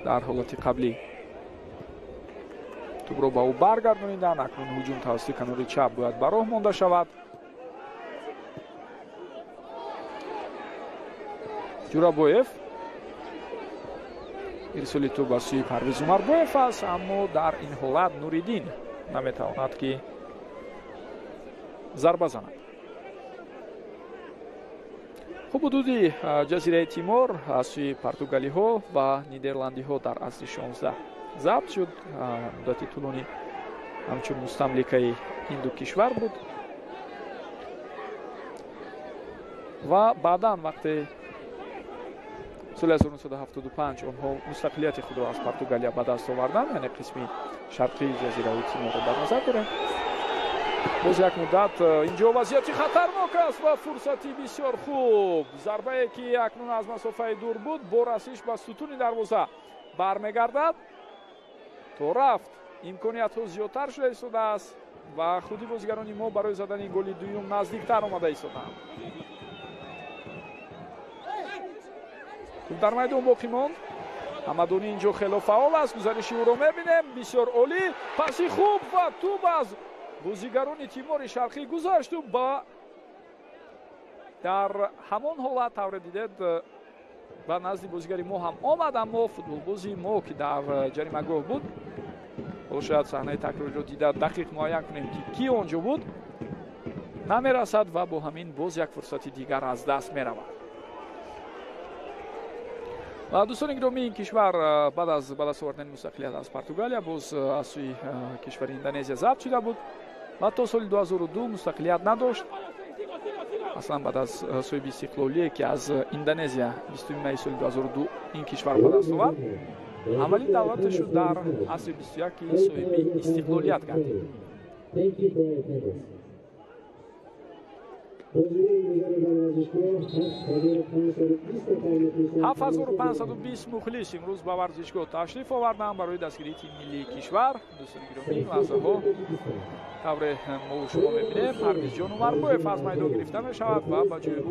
дар ҳолати қаблӣ тӯбро ба ӯ баргардониданд. Акнун ҳуҷум тавассути канори чап бояд ба роҳ монда шавад. Ҷурабоев, ирсоли тӯб ба сӯи Парвиз Умарбоев аст, аммо дар ин ҳолат Нуриддин наметавонад ки зарба занад. Хуб, ҳудуди ҷазираи Тимор аз сӯи португалиҳо ва нидерландиҳо дар асри 16 забт шуд. Муддати тӯлонӣ ҳамчун мустамликаи ин ду кишвар буд ва баъдан вақте соли 1975 онҳо мустақилияти худро аз Португалия ба даст оварданд, яъне қисми шарқии ҷазираи Тиморро дар назар дорем. Боз як муддат инҷо вазъияти хатарнок аст ва фурсати бисёр хуб. Зарбае ки акнун аз масофаи дур буд, бо расиш ба сутуни дарвоза бармегардад. То рафт имкониятҳо зиёдтар шуда истодааст ва худи бозигарони мо барои задани голи дуюм наздиктар омада истодаанд. Тӯб дар майдон боқӣ монд. Ҳамадонӣ инҷо хело фаъол аст. Гузариши ӯро мебинем, бисёр олӣ, паси хуб ва тӯб аз бозигарони Тимори Шарқӣ гузашту ба дар ҳамон ҳолат тавре дидед ба назди бозигари мо ҳам омад, аммо футболбози мо ки дар ҷаримагоҳ буд, ҳоло шояд саҳнаи такрориро дида дақиқ муайян кунем ки кӣ он ҷо буд, намерасад ва бо ҳамин боз як фурсати дигар аз даст меравад. Ва дӯстони гиромӣ, ин кишвар баъд аз ба даст овардани мустақилият аз Португалия боз аз сӯи кишвари Индонезия забт шуда буд ва то соли 2002 мустақилият надошт. Аслан баъд аз соҳиби истиқлолие ки аз Индонезия 20 майи соли 2002 ин кишвар ба даст овард, аввалин давлате шуд дар асри 21 ки соҳиби истиқлолият гардид. 7520 мухлис имрӯз ба варзишгоҳ ташриф оварданд барои дастгирии тими миллии кишвар. Дӯстони гиромӣ, лаҳзаҳо тавре мо шумо мебинем, Парвизҷон Умарбоев аз майдон гирифта мешавад ва ба ҷои ӯ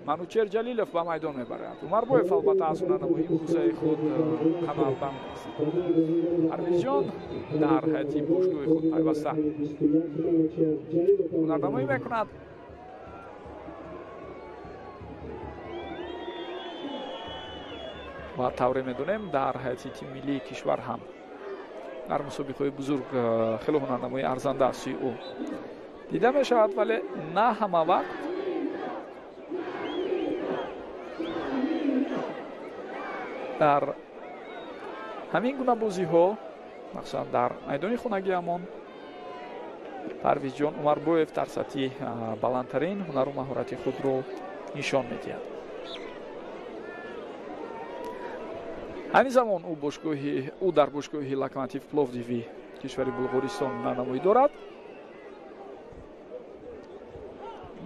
Манучер Ҷалилов ба майдон мебарад. Умарбоев албатта аз ҳунарнамоии имрӯзаи худ қаноатбанд нест. Парвизҷон дар ҳайати бошгоҳи худ пайваста ҳунарнамоӣ мекунад. Ва тавре медонем, дар ҳайати тими миллии кишвар ҳам дар мусобиқаҳои бузург хеле ҳунарнамоии арзанда аз сӯи ӯ дида мешавад, вале на ҳама вақт дар ҳамин гуна бозиҳо, махсусан дар майдони хонагиамон, Парвизҷон Умарбоев дар сатҳи баландтарин ҳунару маҳорати худро нишон медиҳад. Ҳамин замон ӯ дар бошгоҳи Локомотив Пловдиви кишвари Булғористон ҳунарнамоӣ дорад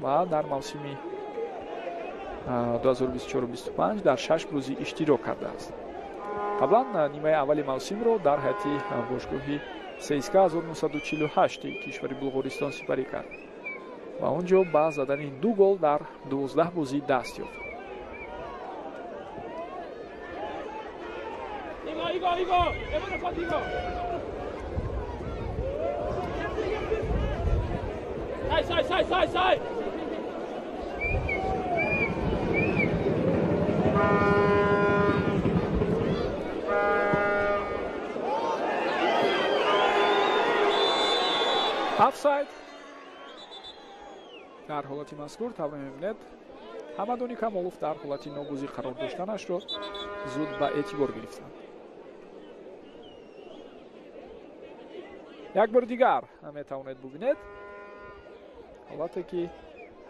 ва дар мавсими 2024-25 дар 6 бозӣ иштирок кардааст. Қаблан нимаи аввали мавсимро дар ҳайати бошгоҳи ЦСКА 1948 кишвари Булғористон сипарӣ кард ва он ҷо ба задани 2 гол дар 12 бозӣ даст ёфт. Офсайд. Дар ҳолати мазкур тавре мебинед, Ҳамадони Камолов дар ҳолати нобозӣ қарор доштанашро зуд ба эътибор гирифтанд. Як бори дигар метавонед бубинед ҳолате ки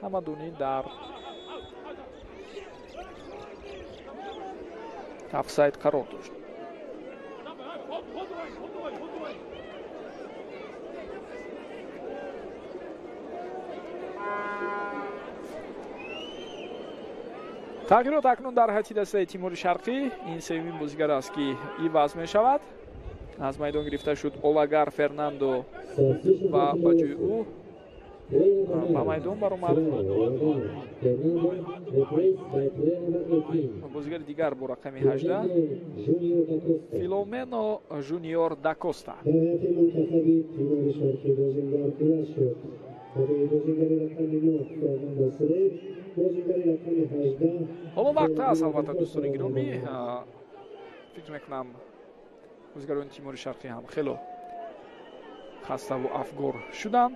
Ҳамадонӣ дар офсайд қарор дошт. Тағйирот акнун дар ҳайати дастаи Тимори Шарқӣ. Ин сеюмин бозигар аст ки иваз мешавад. Аз майдон гирифта шуд Олагар Фернандо ва ба ҷои ӯ ба майдон баромад бозигари дигар бо рақами 18 Филомено Жуниор Дакоста. Ҳоло вақт аст, албатта, дӯстони гиромӣ, фикр мекунам бозигарони Тимори Шарқӣ ҳам хело хаставу афгор шуданд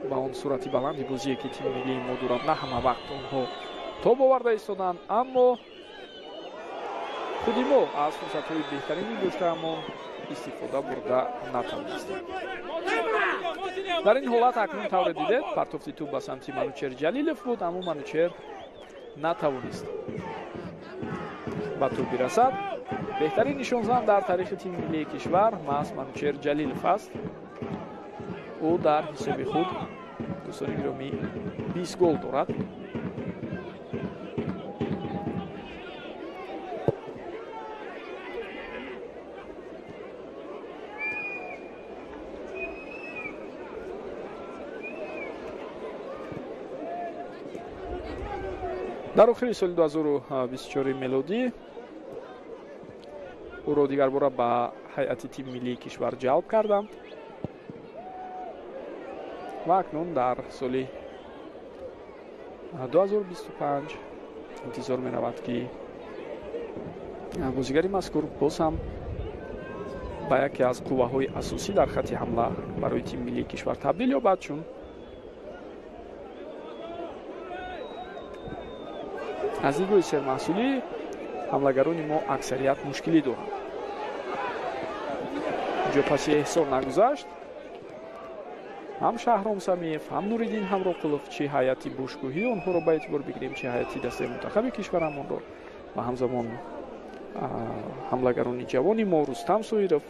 ба он сурати баланди бозие ки тими миллии мо дорад. На ҳама вақт онҳо тоб оварда истоданд, аммо худи мо аз фурсатҳои беҳтарини доштаамон истифода бурда натавонистем. Дар ин ҳолат акнун тавре дидед, партофти тӯб ба самти Манучер Ҷалилов буд, аммо Манучер натавонист ба тӯб бирасад. Беҳтарин нишонзан дар таърихи тими миллии кишвар маҳз Манучер Ҷалилов аст. Ӯ дар ҳисоби худ, дӯстони гиромӣ, 20 гол дорад. Дар охири соли 2024 мелодӣ Ӯро дигарбора ба ҳайати тими миллии кишвар ҷалб карданд ва акнун дар соли 2025 интизор меравад, ки бозигари мазкур боз ҳам ба яке аз қувваҳои асосӣ дар хатти ҳамла барои тими миллии кишвар табдил ёбад, чун аз нигоҳи сермаҳсулӣ ҳамлагарони мо аксарият мушкилӣ доранд. Инҷо паси Эҳсон нагузашт. Ҳам Шаҳром Самиев, ҳам Нуриддин Ҳамроқулов, чи ҳайати бошгоҳии онҳоро ба эътибор бигирем, чи ҳайати дастаи мунтахаби кишварамонро ва ҳамзамон ҳамлагарони ҷавони мо Рустам Соиров,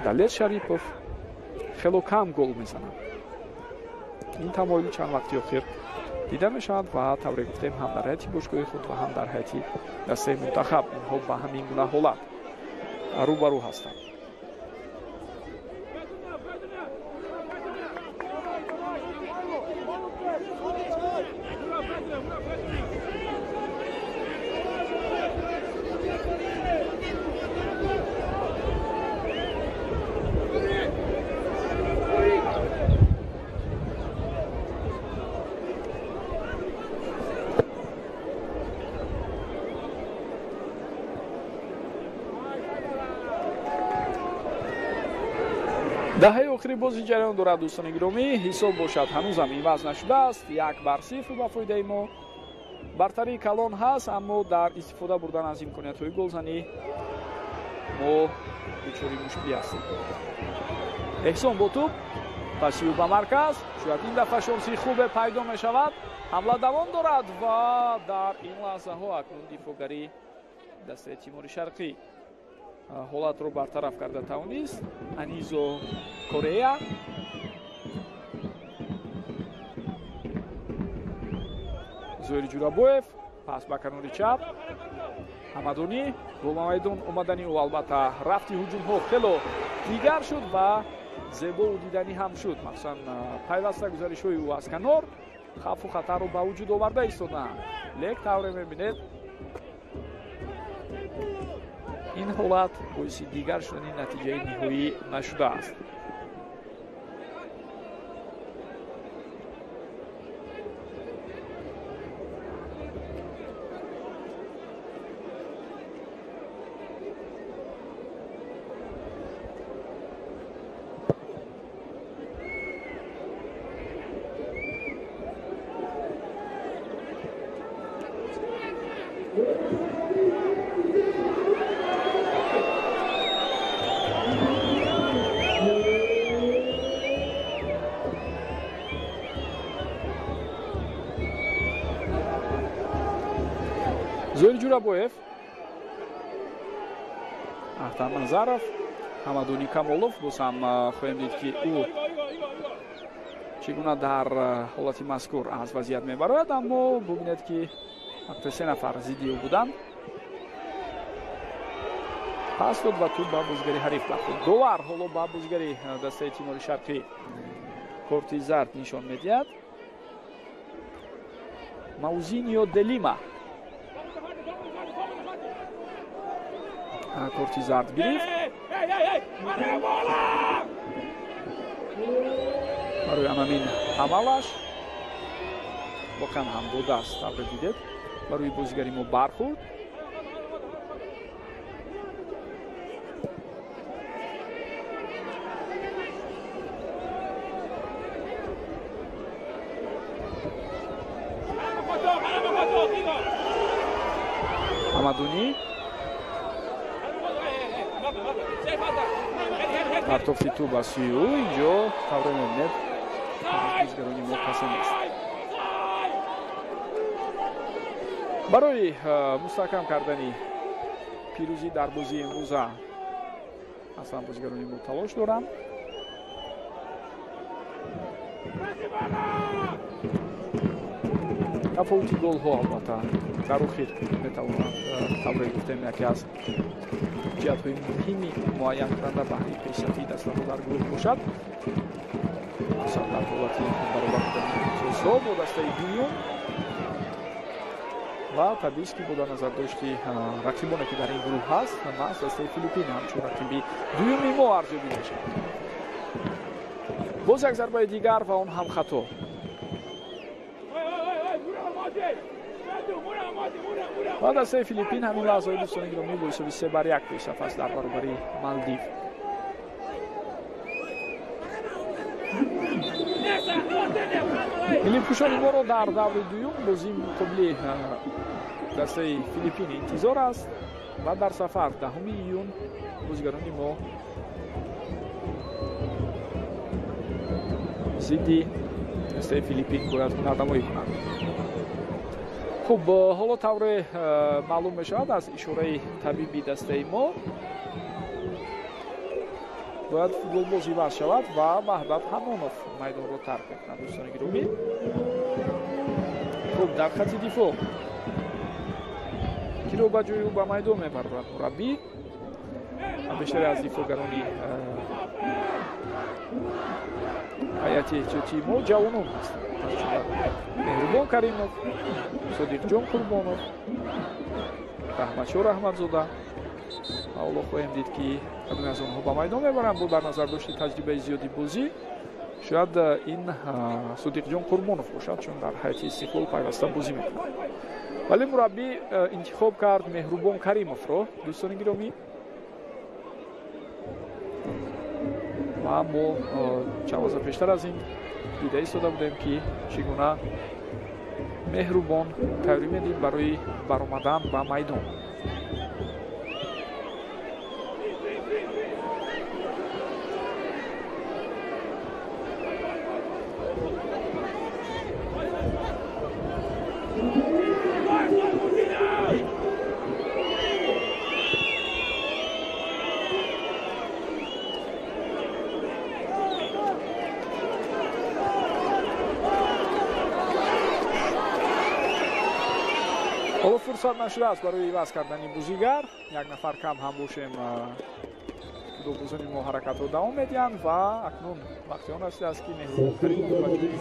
Далер Шарипов хело кам гол мезананд. Ин тамоюл чанд вақти охир дида мешавад ва тавре гуфтем, ҳам дар ҳайати бошгоҳи худ ва ҳам дар ҳайати дастаи мунтахаб онҳо ба ҳамин гуна ҳолат рӯбарӯ ҳастанд. Даҳаи охири бози ҷараён дорад, дӯстони гиромӣ. Ҳисоб бошад ҳанӯзам иваз нашудааст, 1-0 ба фоидаи мо. Бартарии калон ҳаст, аммо дар истифода бурдан аз имкониятҳои голзанӣ мо дучори мушкилӣ ҳастем. Эҳсон бо тӯб, паси ӯ ба марказ. Шояд ин дафъа шонси хубе пайдо мешавад. Ҳамла давом дорад ва дар ин лаҳзаҳо акнун дифоъгари дастаи Тимури Шарқӣ ҳолатро бартараф карда тавонист. Анизо Корея Зоири Ҷурабоев пас ба канори чап. Ҳамадонӣ бо майдон омадани ӯ албатта рафти ҳуҷумҳо хело дигар шуд ва зебову диданӣ ҳам шуд. Махсусан пайваста гузаришҳои ӯ аз канор хавфу хатарро ба вуҷуд оварда истодаанд. Лек тавре мебинед, ин ҳолат боиси дигар шудани натиҷаи ниҳоӣ нашудааст. Зоир Ҷурабоев, Ахтар Назаров, Ҳамадони Камолов. Боз ҳам хоҳем дид, ки ӯ чӣ гуна дар ҳолати мазкур аз вазъият мебарояд, аммо бубинед, ки вақте се нафар зидди ӯ буданд, пас дод ва тӯб ба бозигари ҳариф бархӯрд. Довар ҳоло ба бозигари дастаи Тимури Шарқӣ корти зард нишон медиҳад. Маузинио Делима корти зард гирифт барои ҳамин амалаш. Воқеан ҳам додааст, тавре дидед, барои бозигари мо бархӯрд. Ҳамадунӣ партофти тӯб ба сӯи ӯ. Инҷо тавре мебинед, бозигарони мо касе нест. Барои мустаҳкам кардани пирӯзӣ дар бозии имрӯза аслан бозигарони мо талош доранд. Тафовути голҳо албатта дар охир метавонанд, тавре гуфтем, яке аз ҷиҳатҳои муҳими муайянкунанда баҳри пешрафти дастаҳо дар гурӯҳ бошад. Масалан, дар ҳолати баробар будани имтиёзҳо бо дастаи дуюм Ва табиист, ки бо дар назардошти рақибоне, ки дар ин гурӯҳ ҳаст, маҳз дастаи Филиппин ҳамчун рақиби дуюми мо арзёбӣ мешавад. Боз як зарбаи дигар ва он ҳам хато. Ва дастаи Филиппин ҳамин лаҳзаҳои, дӯстони гиромӣ, бо ҳисоби 3-1 пешсаф аст дар баробари Малдив. Миллипӯшони моро дар даври дуюм бозии муқобили дастаи Филиппин интизор аст ва дар сафар 10 июн бозигарони мо зидди дастаи Филиппин бояд ҳунарнамоӣ кунанд. Хуб, ҳоло тавре маълум мешавад аз ишораи табиби дастаи мо, бояд футболбоз иваз шавад ва Ваҳдат Ҳамонов майдонро тарк мекунад, дӯстони гиромӣ. Хуб, дар хати дифоъ киро ба ҷои ӯ ба майдон мебарорад мураббӣ? Бештаре аз дифоъгарони ҳайати эҳтиётии мо ҷавонон ҳастанд, аз ҷумла Меҳрубон Каримов, Содиқҷон Қурбонов, Раҳматшоҳ Раҳматзода. Ва ҳоло хоҳем дид, ки кадоме аз онҳо ба майдон мебаранд. Бо дар назар дошти таҷрибаи зиёди бозӣ, шояд ин Содиқҷон Қурбонов бошад, чун дар ҳайати Истиқлол пайваста бозӣ мекунад. Вале мураббӣ интихоб кард Меҳрубон Каримовро, дӯстони гиромӣ. Ва мо чанд лаҳза пештар аз ин дида истода будем, ки чӣ гуна Меҳрубон тайёрӣ медид барои баромадан ба майдон. Ҳоло фурсат нашудааст барои иваз кардани бозигар. Як нафар кам ҳам бошем, футболбозони мо ҳаракатро давом медиҳанд ва акнун вақти он расидааст, ки Меҳрубон Каримов ба ҷои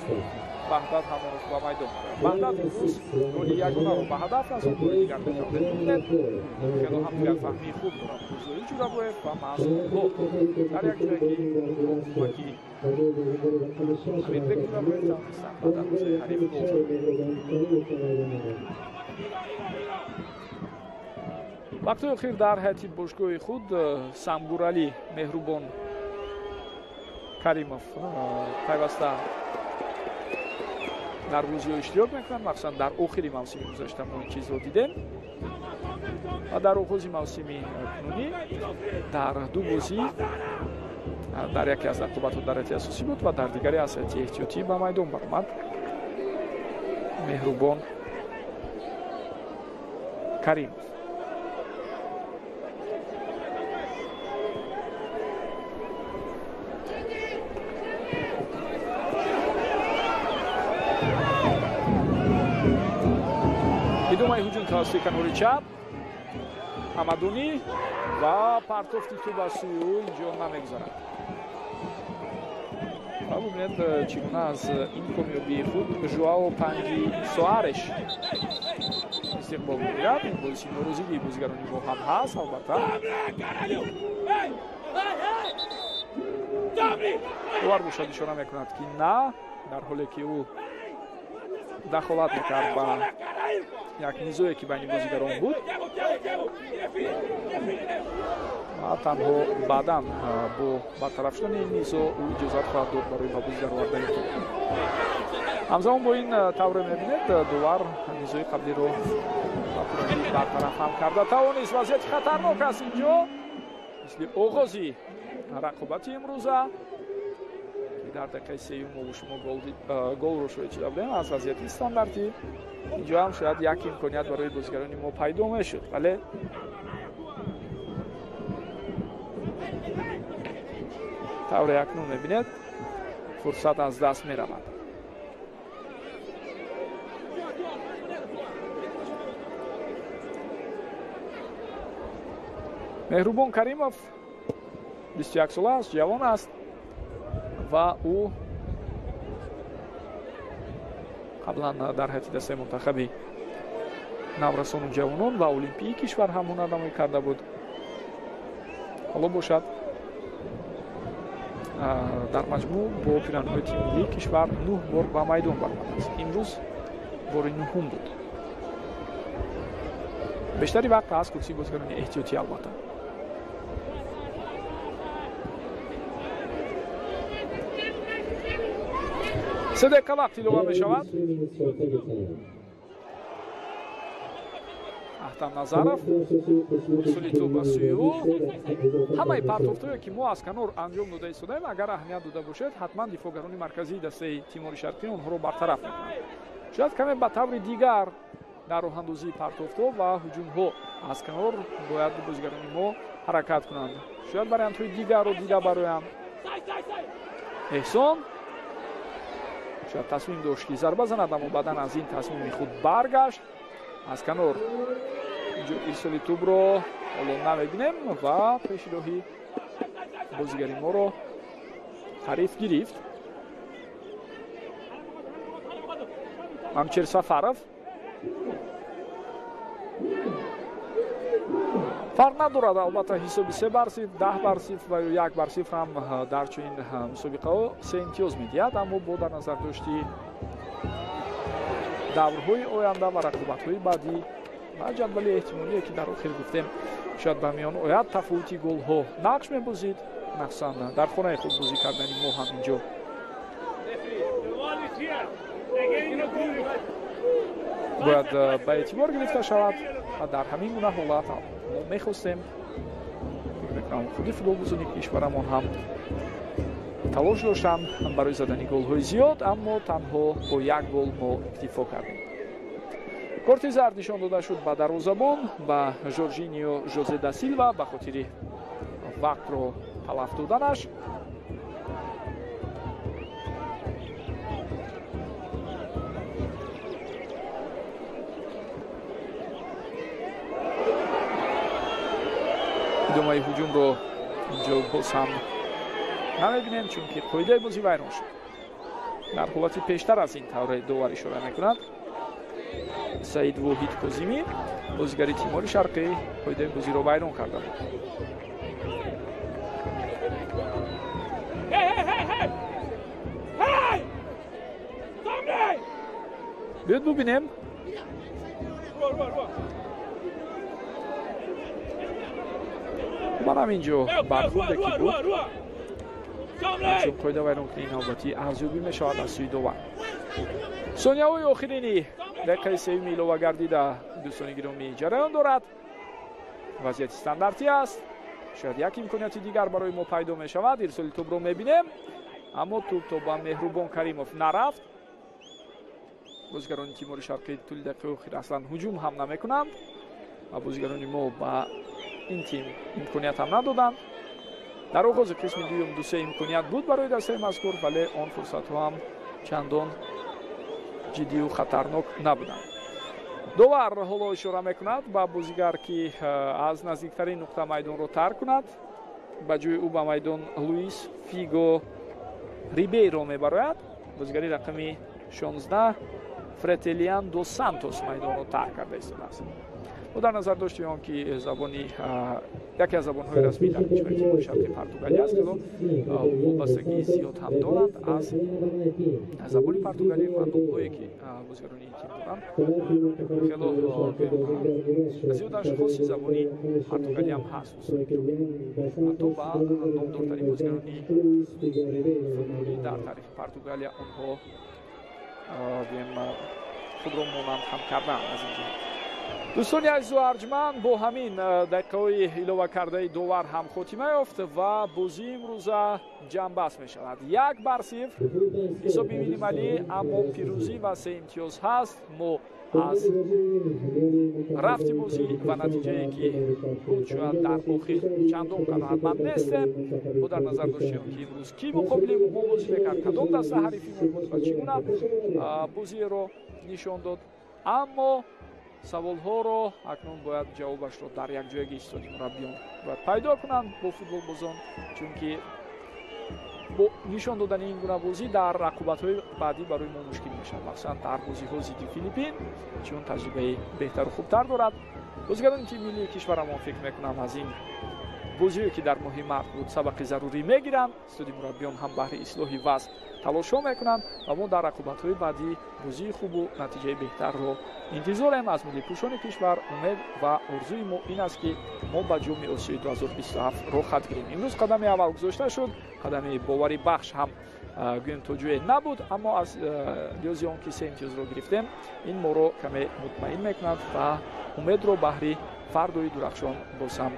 Ваҳдат Ҳамонов ба майдон барояд. Ваҳдат имрӯз голи ягонаро ба ҳадаф расонд, голи дигар метавонед бибинед. Хело ҳам дигарфаҳмии хуб доранд Зоҳир Ҷурабоев ва маҳз онҳо дар як ҷое, ки бо кӯмаки Амирбек Ҷурабоев тавонистанд ба дарвозаи ҳариф гол зананд. Вақтҳои охир дар ҳайати бошгоҳи худ Самгуралӣ Меҳрубон Каримов пайваста дар бозиҳо иштирок мекунад. Махсусан дар охири мавсими гузашта мо ин чизро дидем ва дар оғози мавсими кунунӣ дар ду бозӣ дар яке аз рақобатҳо дар ҳайати асосӣ буд ва дар дигаре аз ҳайати эҳтиётӣ ба майдон баромад Меҳрубон Каримов. Идомаи ҳуҷум тавассути канори чап, Ҳамадунӣ ва партофти тӯб аз сӯи ӯ инҷо намегузарад. Ва бубинед, чӣ гуна аз ин комёбии худ Жуао Панҷи Соареш истиқбол мегирад. Ин боиси норозигии бозигарони мо ҳам ҳаст, албатта. Довар бошад ишора мекунад, ки на, дар ҳоле ки ӯ дахолат мекард ба як низое, ки байни бозигарон буд, ва танҳо баъдан бо бартараф шудани ин низо ӯ иҷозат хоҳад дод барои ба бозӣ даровардани тӯб. Ҳамзамон бо ин, тавре мебинед, довар низои қаблиро ба пуррагӣ бартараф ҳам карда тавонист. Вазъияти хатарнок аст инҷо, мисли оғози рақобати имрӯза, ки дар дақиқаи сеюм мо шумо голро шоҳид шуда будем аз вазъияти стандартӣ. Инҷо ҳам шояд як имконият барои бозигарони мо пайдо мешуд, вале тавре акнун мебинед, фурсат аз даст меравад. Меҳрубон Каримов 21 сола аст, ҷавон аст ва ӯ қаблан дар ҳайати дастаи мунтахаби Наврасону ҷавонон ва олимпии кишвар ҳам ҳунарнамоӣ карда буд. Ҳоло бошад, дар маҷмӯъ бо пиранҳои тими миллии кишвар 9 бор ба майдон баромадааст. Имрӯз бори нуҳум буд. Бештари вақт аз курсии бозигарони эҳтиётӣ албатта. Се дақиқа вақт илова мешавад. Аҳтам Назаров ирсоли тӯб ба сӯи ӯ. Ҳамаи партофтҳое, ки мо аз канор анҷом дода истодаем, агар аҳамият дода бошед, ҳатман дифоъгарони марказии дастаи Тимори Шарқӣ онҳоро бартараф мекунанд. Шояд каме ба таври дигар дар роҳандозии партофтҳо ва ҳуҷумҳо аз канор бояд бозигарони мо ҳаракат кунанд. Шояд вариантҳои дигарро дида бароянд. Эҳсон шояд тасмим дошт, ки зарба занад, аммо баъдан аз ин тасмими худ баргашт. Аз канор инҷо ирсоли тӯбро ҳоло намебинем ва пеши роҳи бозигари моро ҳариф гирифт. Мамчер Сафаров. Фарқ надорад албатта ҳисоби 3-0, 10-0 ва ё 1-0 ҳам дар чунин мусобиқаҳо се имтиёз медиҳад, аммо бо дар назар дошти даврҳои оянда ва рақобатҳои баъдӣ ва ҷадвали эҳтимолие, ки дар охир гуфтем, шояд ба миён ояд, тафовути голҳо нақш мебозид, махсусан дар хонаи худ бозӣ кардани мо ҳам инҷо бояд ба эътибор гирифта шавад ва дар ҳамин гуна ҳолат мо мехостем, фикр мекунам, худи футболбозони кишварамон ҳам талош доштанд барои задани голҳои зиёд, аммо танҳо бо як гол мо иктифо кардем. Корти зард нишон дода шуд ба дарвозабон, ба Жоржинио Жозе да Силва, ба хотири вақтро талаф доданаш. Идомаи ҳуҷумро инҷо боз ҳам намебинем, чунки қоидаи бозӣ вайрон шуд. Дар ҳолати пештар аз ин тавре довар ишора мекунад, Саид Воҳид Козимӣ, бозигари Тимори Шарқӣ, қоидаи бозиро вайрон карда буд. Биёед бубинем. Манам инҷо бархурде ки буд, чун қоида вайронкунии навбатӣ арзёбӣ мешавад аз сӯи довар. Сонияҳои охирини дақиқаи сеюми илова гардида, дӯстони гиромӣ, ҷараён дорад. Вазъияти стандартӣ аст. Шояд як имконияти дигар барои мо пайдо мешавад. Ирсоли тӯбро мебинем, аммо тӯб то ба Меҳрубон Каримов нарафт. Бозигарони Тимори Шарқӣ тӯли дақиқаи охир аслан ҳуҷум ҳам намекунанд ва бозигарони мо ба ин тим имконият ҳам надоданд. Дар оғози қисми дуюм ду-се имконият буд барои дастаи мазкур, вале он фурсатҳо ҳам чандон ҷиддию хатарнок набуданд. Довар ҳоло ишора мекунад ба бозигар, ки аз наздиктарин нуқта майдонро тарк кунад. Ба ҷои ӯ ба майдон Луис Фиго Рибейро мебарояд. Бозигари рақами 16 Фретелиан до Сантос майдонро тарк карда истодааст. Бо дар назар дошти он ки забони яке аз забонҳои расмӣ дар кишвари Тимори Шарқи португалӣ аст, хело вобастагии зиёд ҳам доранд аз забони португалӣ ва номҳое, ки бозигарони ин тим доранд, хело зиёдаш хоси забони португалӣ ҳам ҳаст. Ҳатто ба номдортарин бозигарони футболӣ дар таърихи Португалия онҳо худро монанд ҳам карданд аз ин ҷиҳат. Дӯстони азизу арҷманд, бо ҳамин дақиқаҳои илова кардаи довар ҳам хотима ёфт ва бозии имрӯза ҷамъбаст мешавад. 1-0 ҳисоби минималӣ, аммо пирӯзӣ ва се имтиёз ҳаст. Мо аз рафти бозӣ ва натиҷае, ки буд, шояд дар охир чандон қаноатманд нестем. Бо дар назар доштем, ки имрӯз кӣ муқобили мо бозӣ мекард, кадом даста ҳарифи мо буд ва чӣ гуна бозиеро нишон дод. Аммо саволҳоро акнун бояд ҷавобашро дар якҷоягӣ истоди мураббиён бояд пайдо кунанд бо футболбозон, чунки Бо нишон додани ин гуна бозӣ дар рақобатҳои баъдӣ барои мо мушкил мешавад, махсусан дар бозиҳо зидди Филиппин, чун таҷрибаи беҳтару хубтар дорад. Бозигарони тими миллии кишварамон, фикр мекунам, аз ин бозиҳое ки дар моҳи март буд, сабақи зарурӣ мегиранд. Студи мураббиён ҳам баҳри ислоҳи вазъ талошҳо мекунанд ва мо дар рақобатҳои баъдӣ бозии хубу натиҷаи беҳтарро интизорем аз миллипӯшони кишвар. Умед ва орзуи мо ин аст, ки мо ба Ҷоми Осиёи 2027 роҳхат гирем. Имрӯз қадами аввал гузошта шуд, қадами боварӣ бахш ҳам гӯем то ҷое набуд, аммо аз лиҳози он ки се имтиёзро гирифтем, ин моро каме мутмаин мекунад ва умедро баҳри фардои дурахшон боз ҳам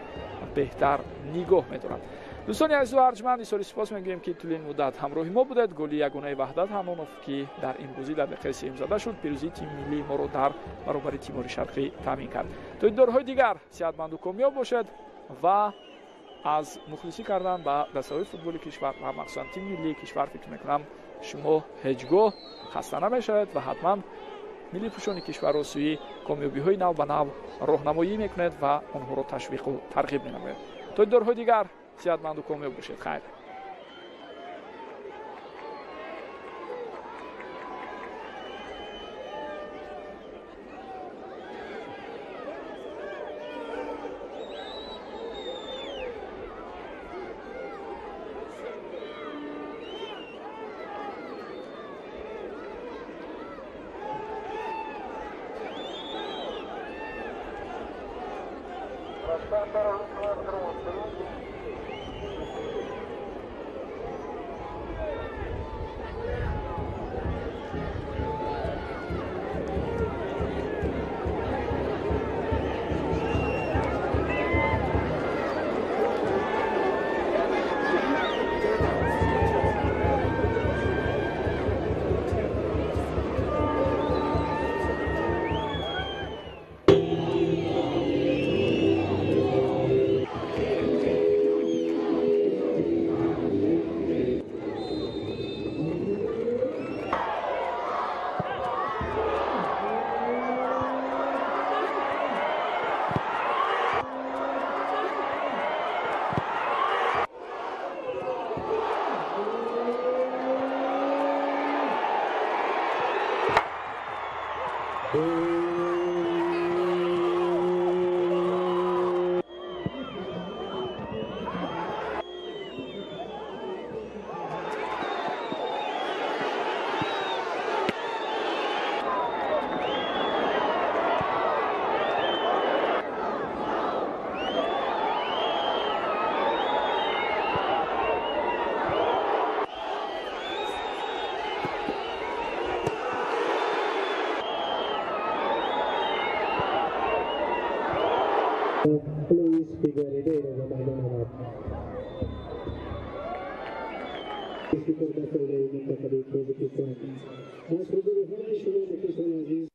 беҳтар нигоҳ медорад. Дӯстони азизу арҷманд, изҳори сипос мегӯем, ки тӯли ин муддат ҳамроҳи мо будед. Голи ягонаи Ваҳдат Ҳамонов, ки дар ин бозӣ дар дақиқаи сеюм зада шуд, пирӯзии тими миллии моро дар баробари Тимори Шарқӣ таъмин кард. То дидорҳои дигар сеҳатманду комёб бошед ва аз мухлисӣ кардан ба дастаҳои футболи кишвар ва махсусан тими миллии кишвар, фикр мекунам, шумо ҳеҷ гоҳ хаста намешавед ва ҳатман миллипӯшони кишварро сӯи комёбиҳои нав ба нав роҳнамоӣ мекунед ва онҳоро ташвиқу тарғиб менамоед. То дидорҳои дигар сеҳатманду комёб бошед. Хайр. Luis Figueiredo به میدان آورد. منتخب تاجیکستان. از حضور همه شما مخلصان عزیز.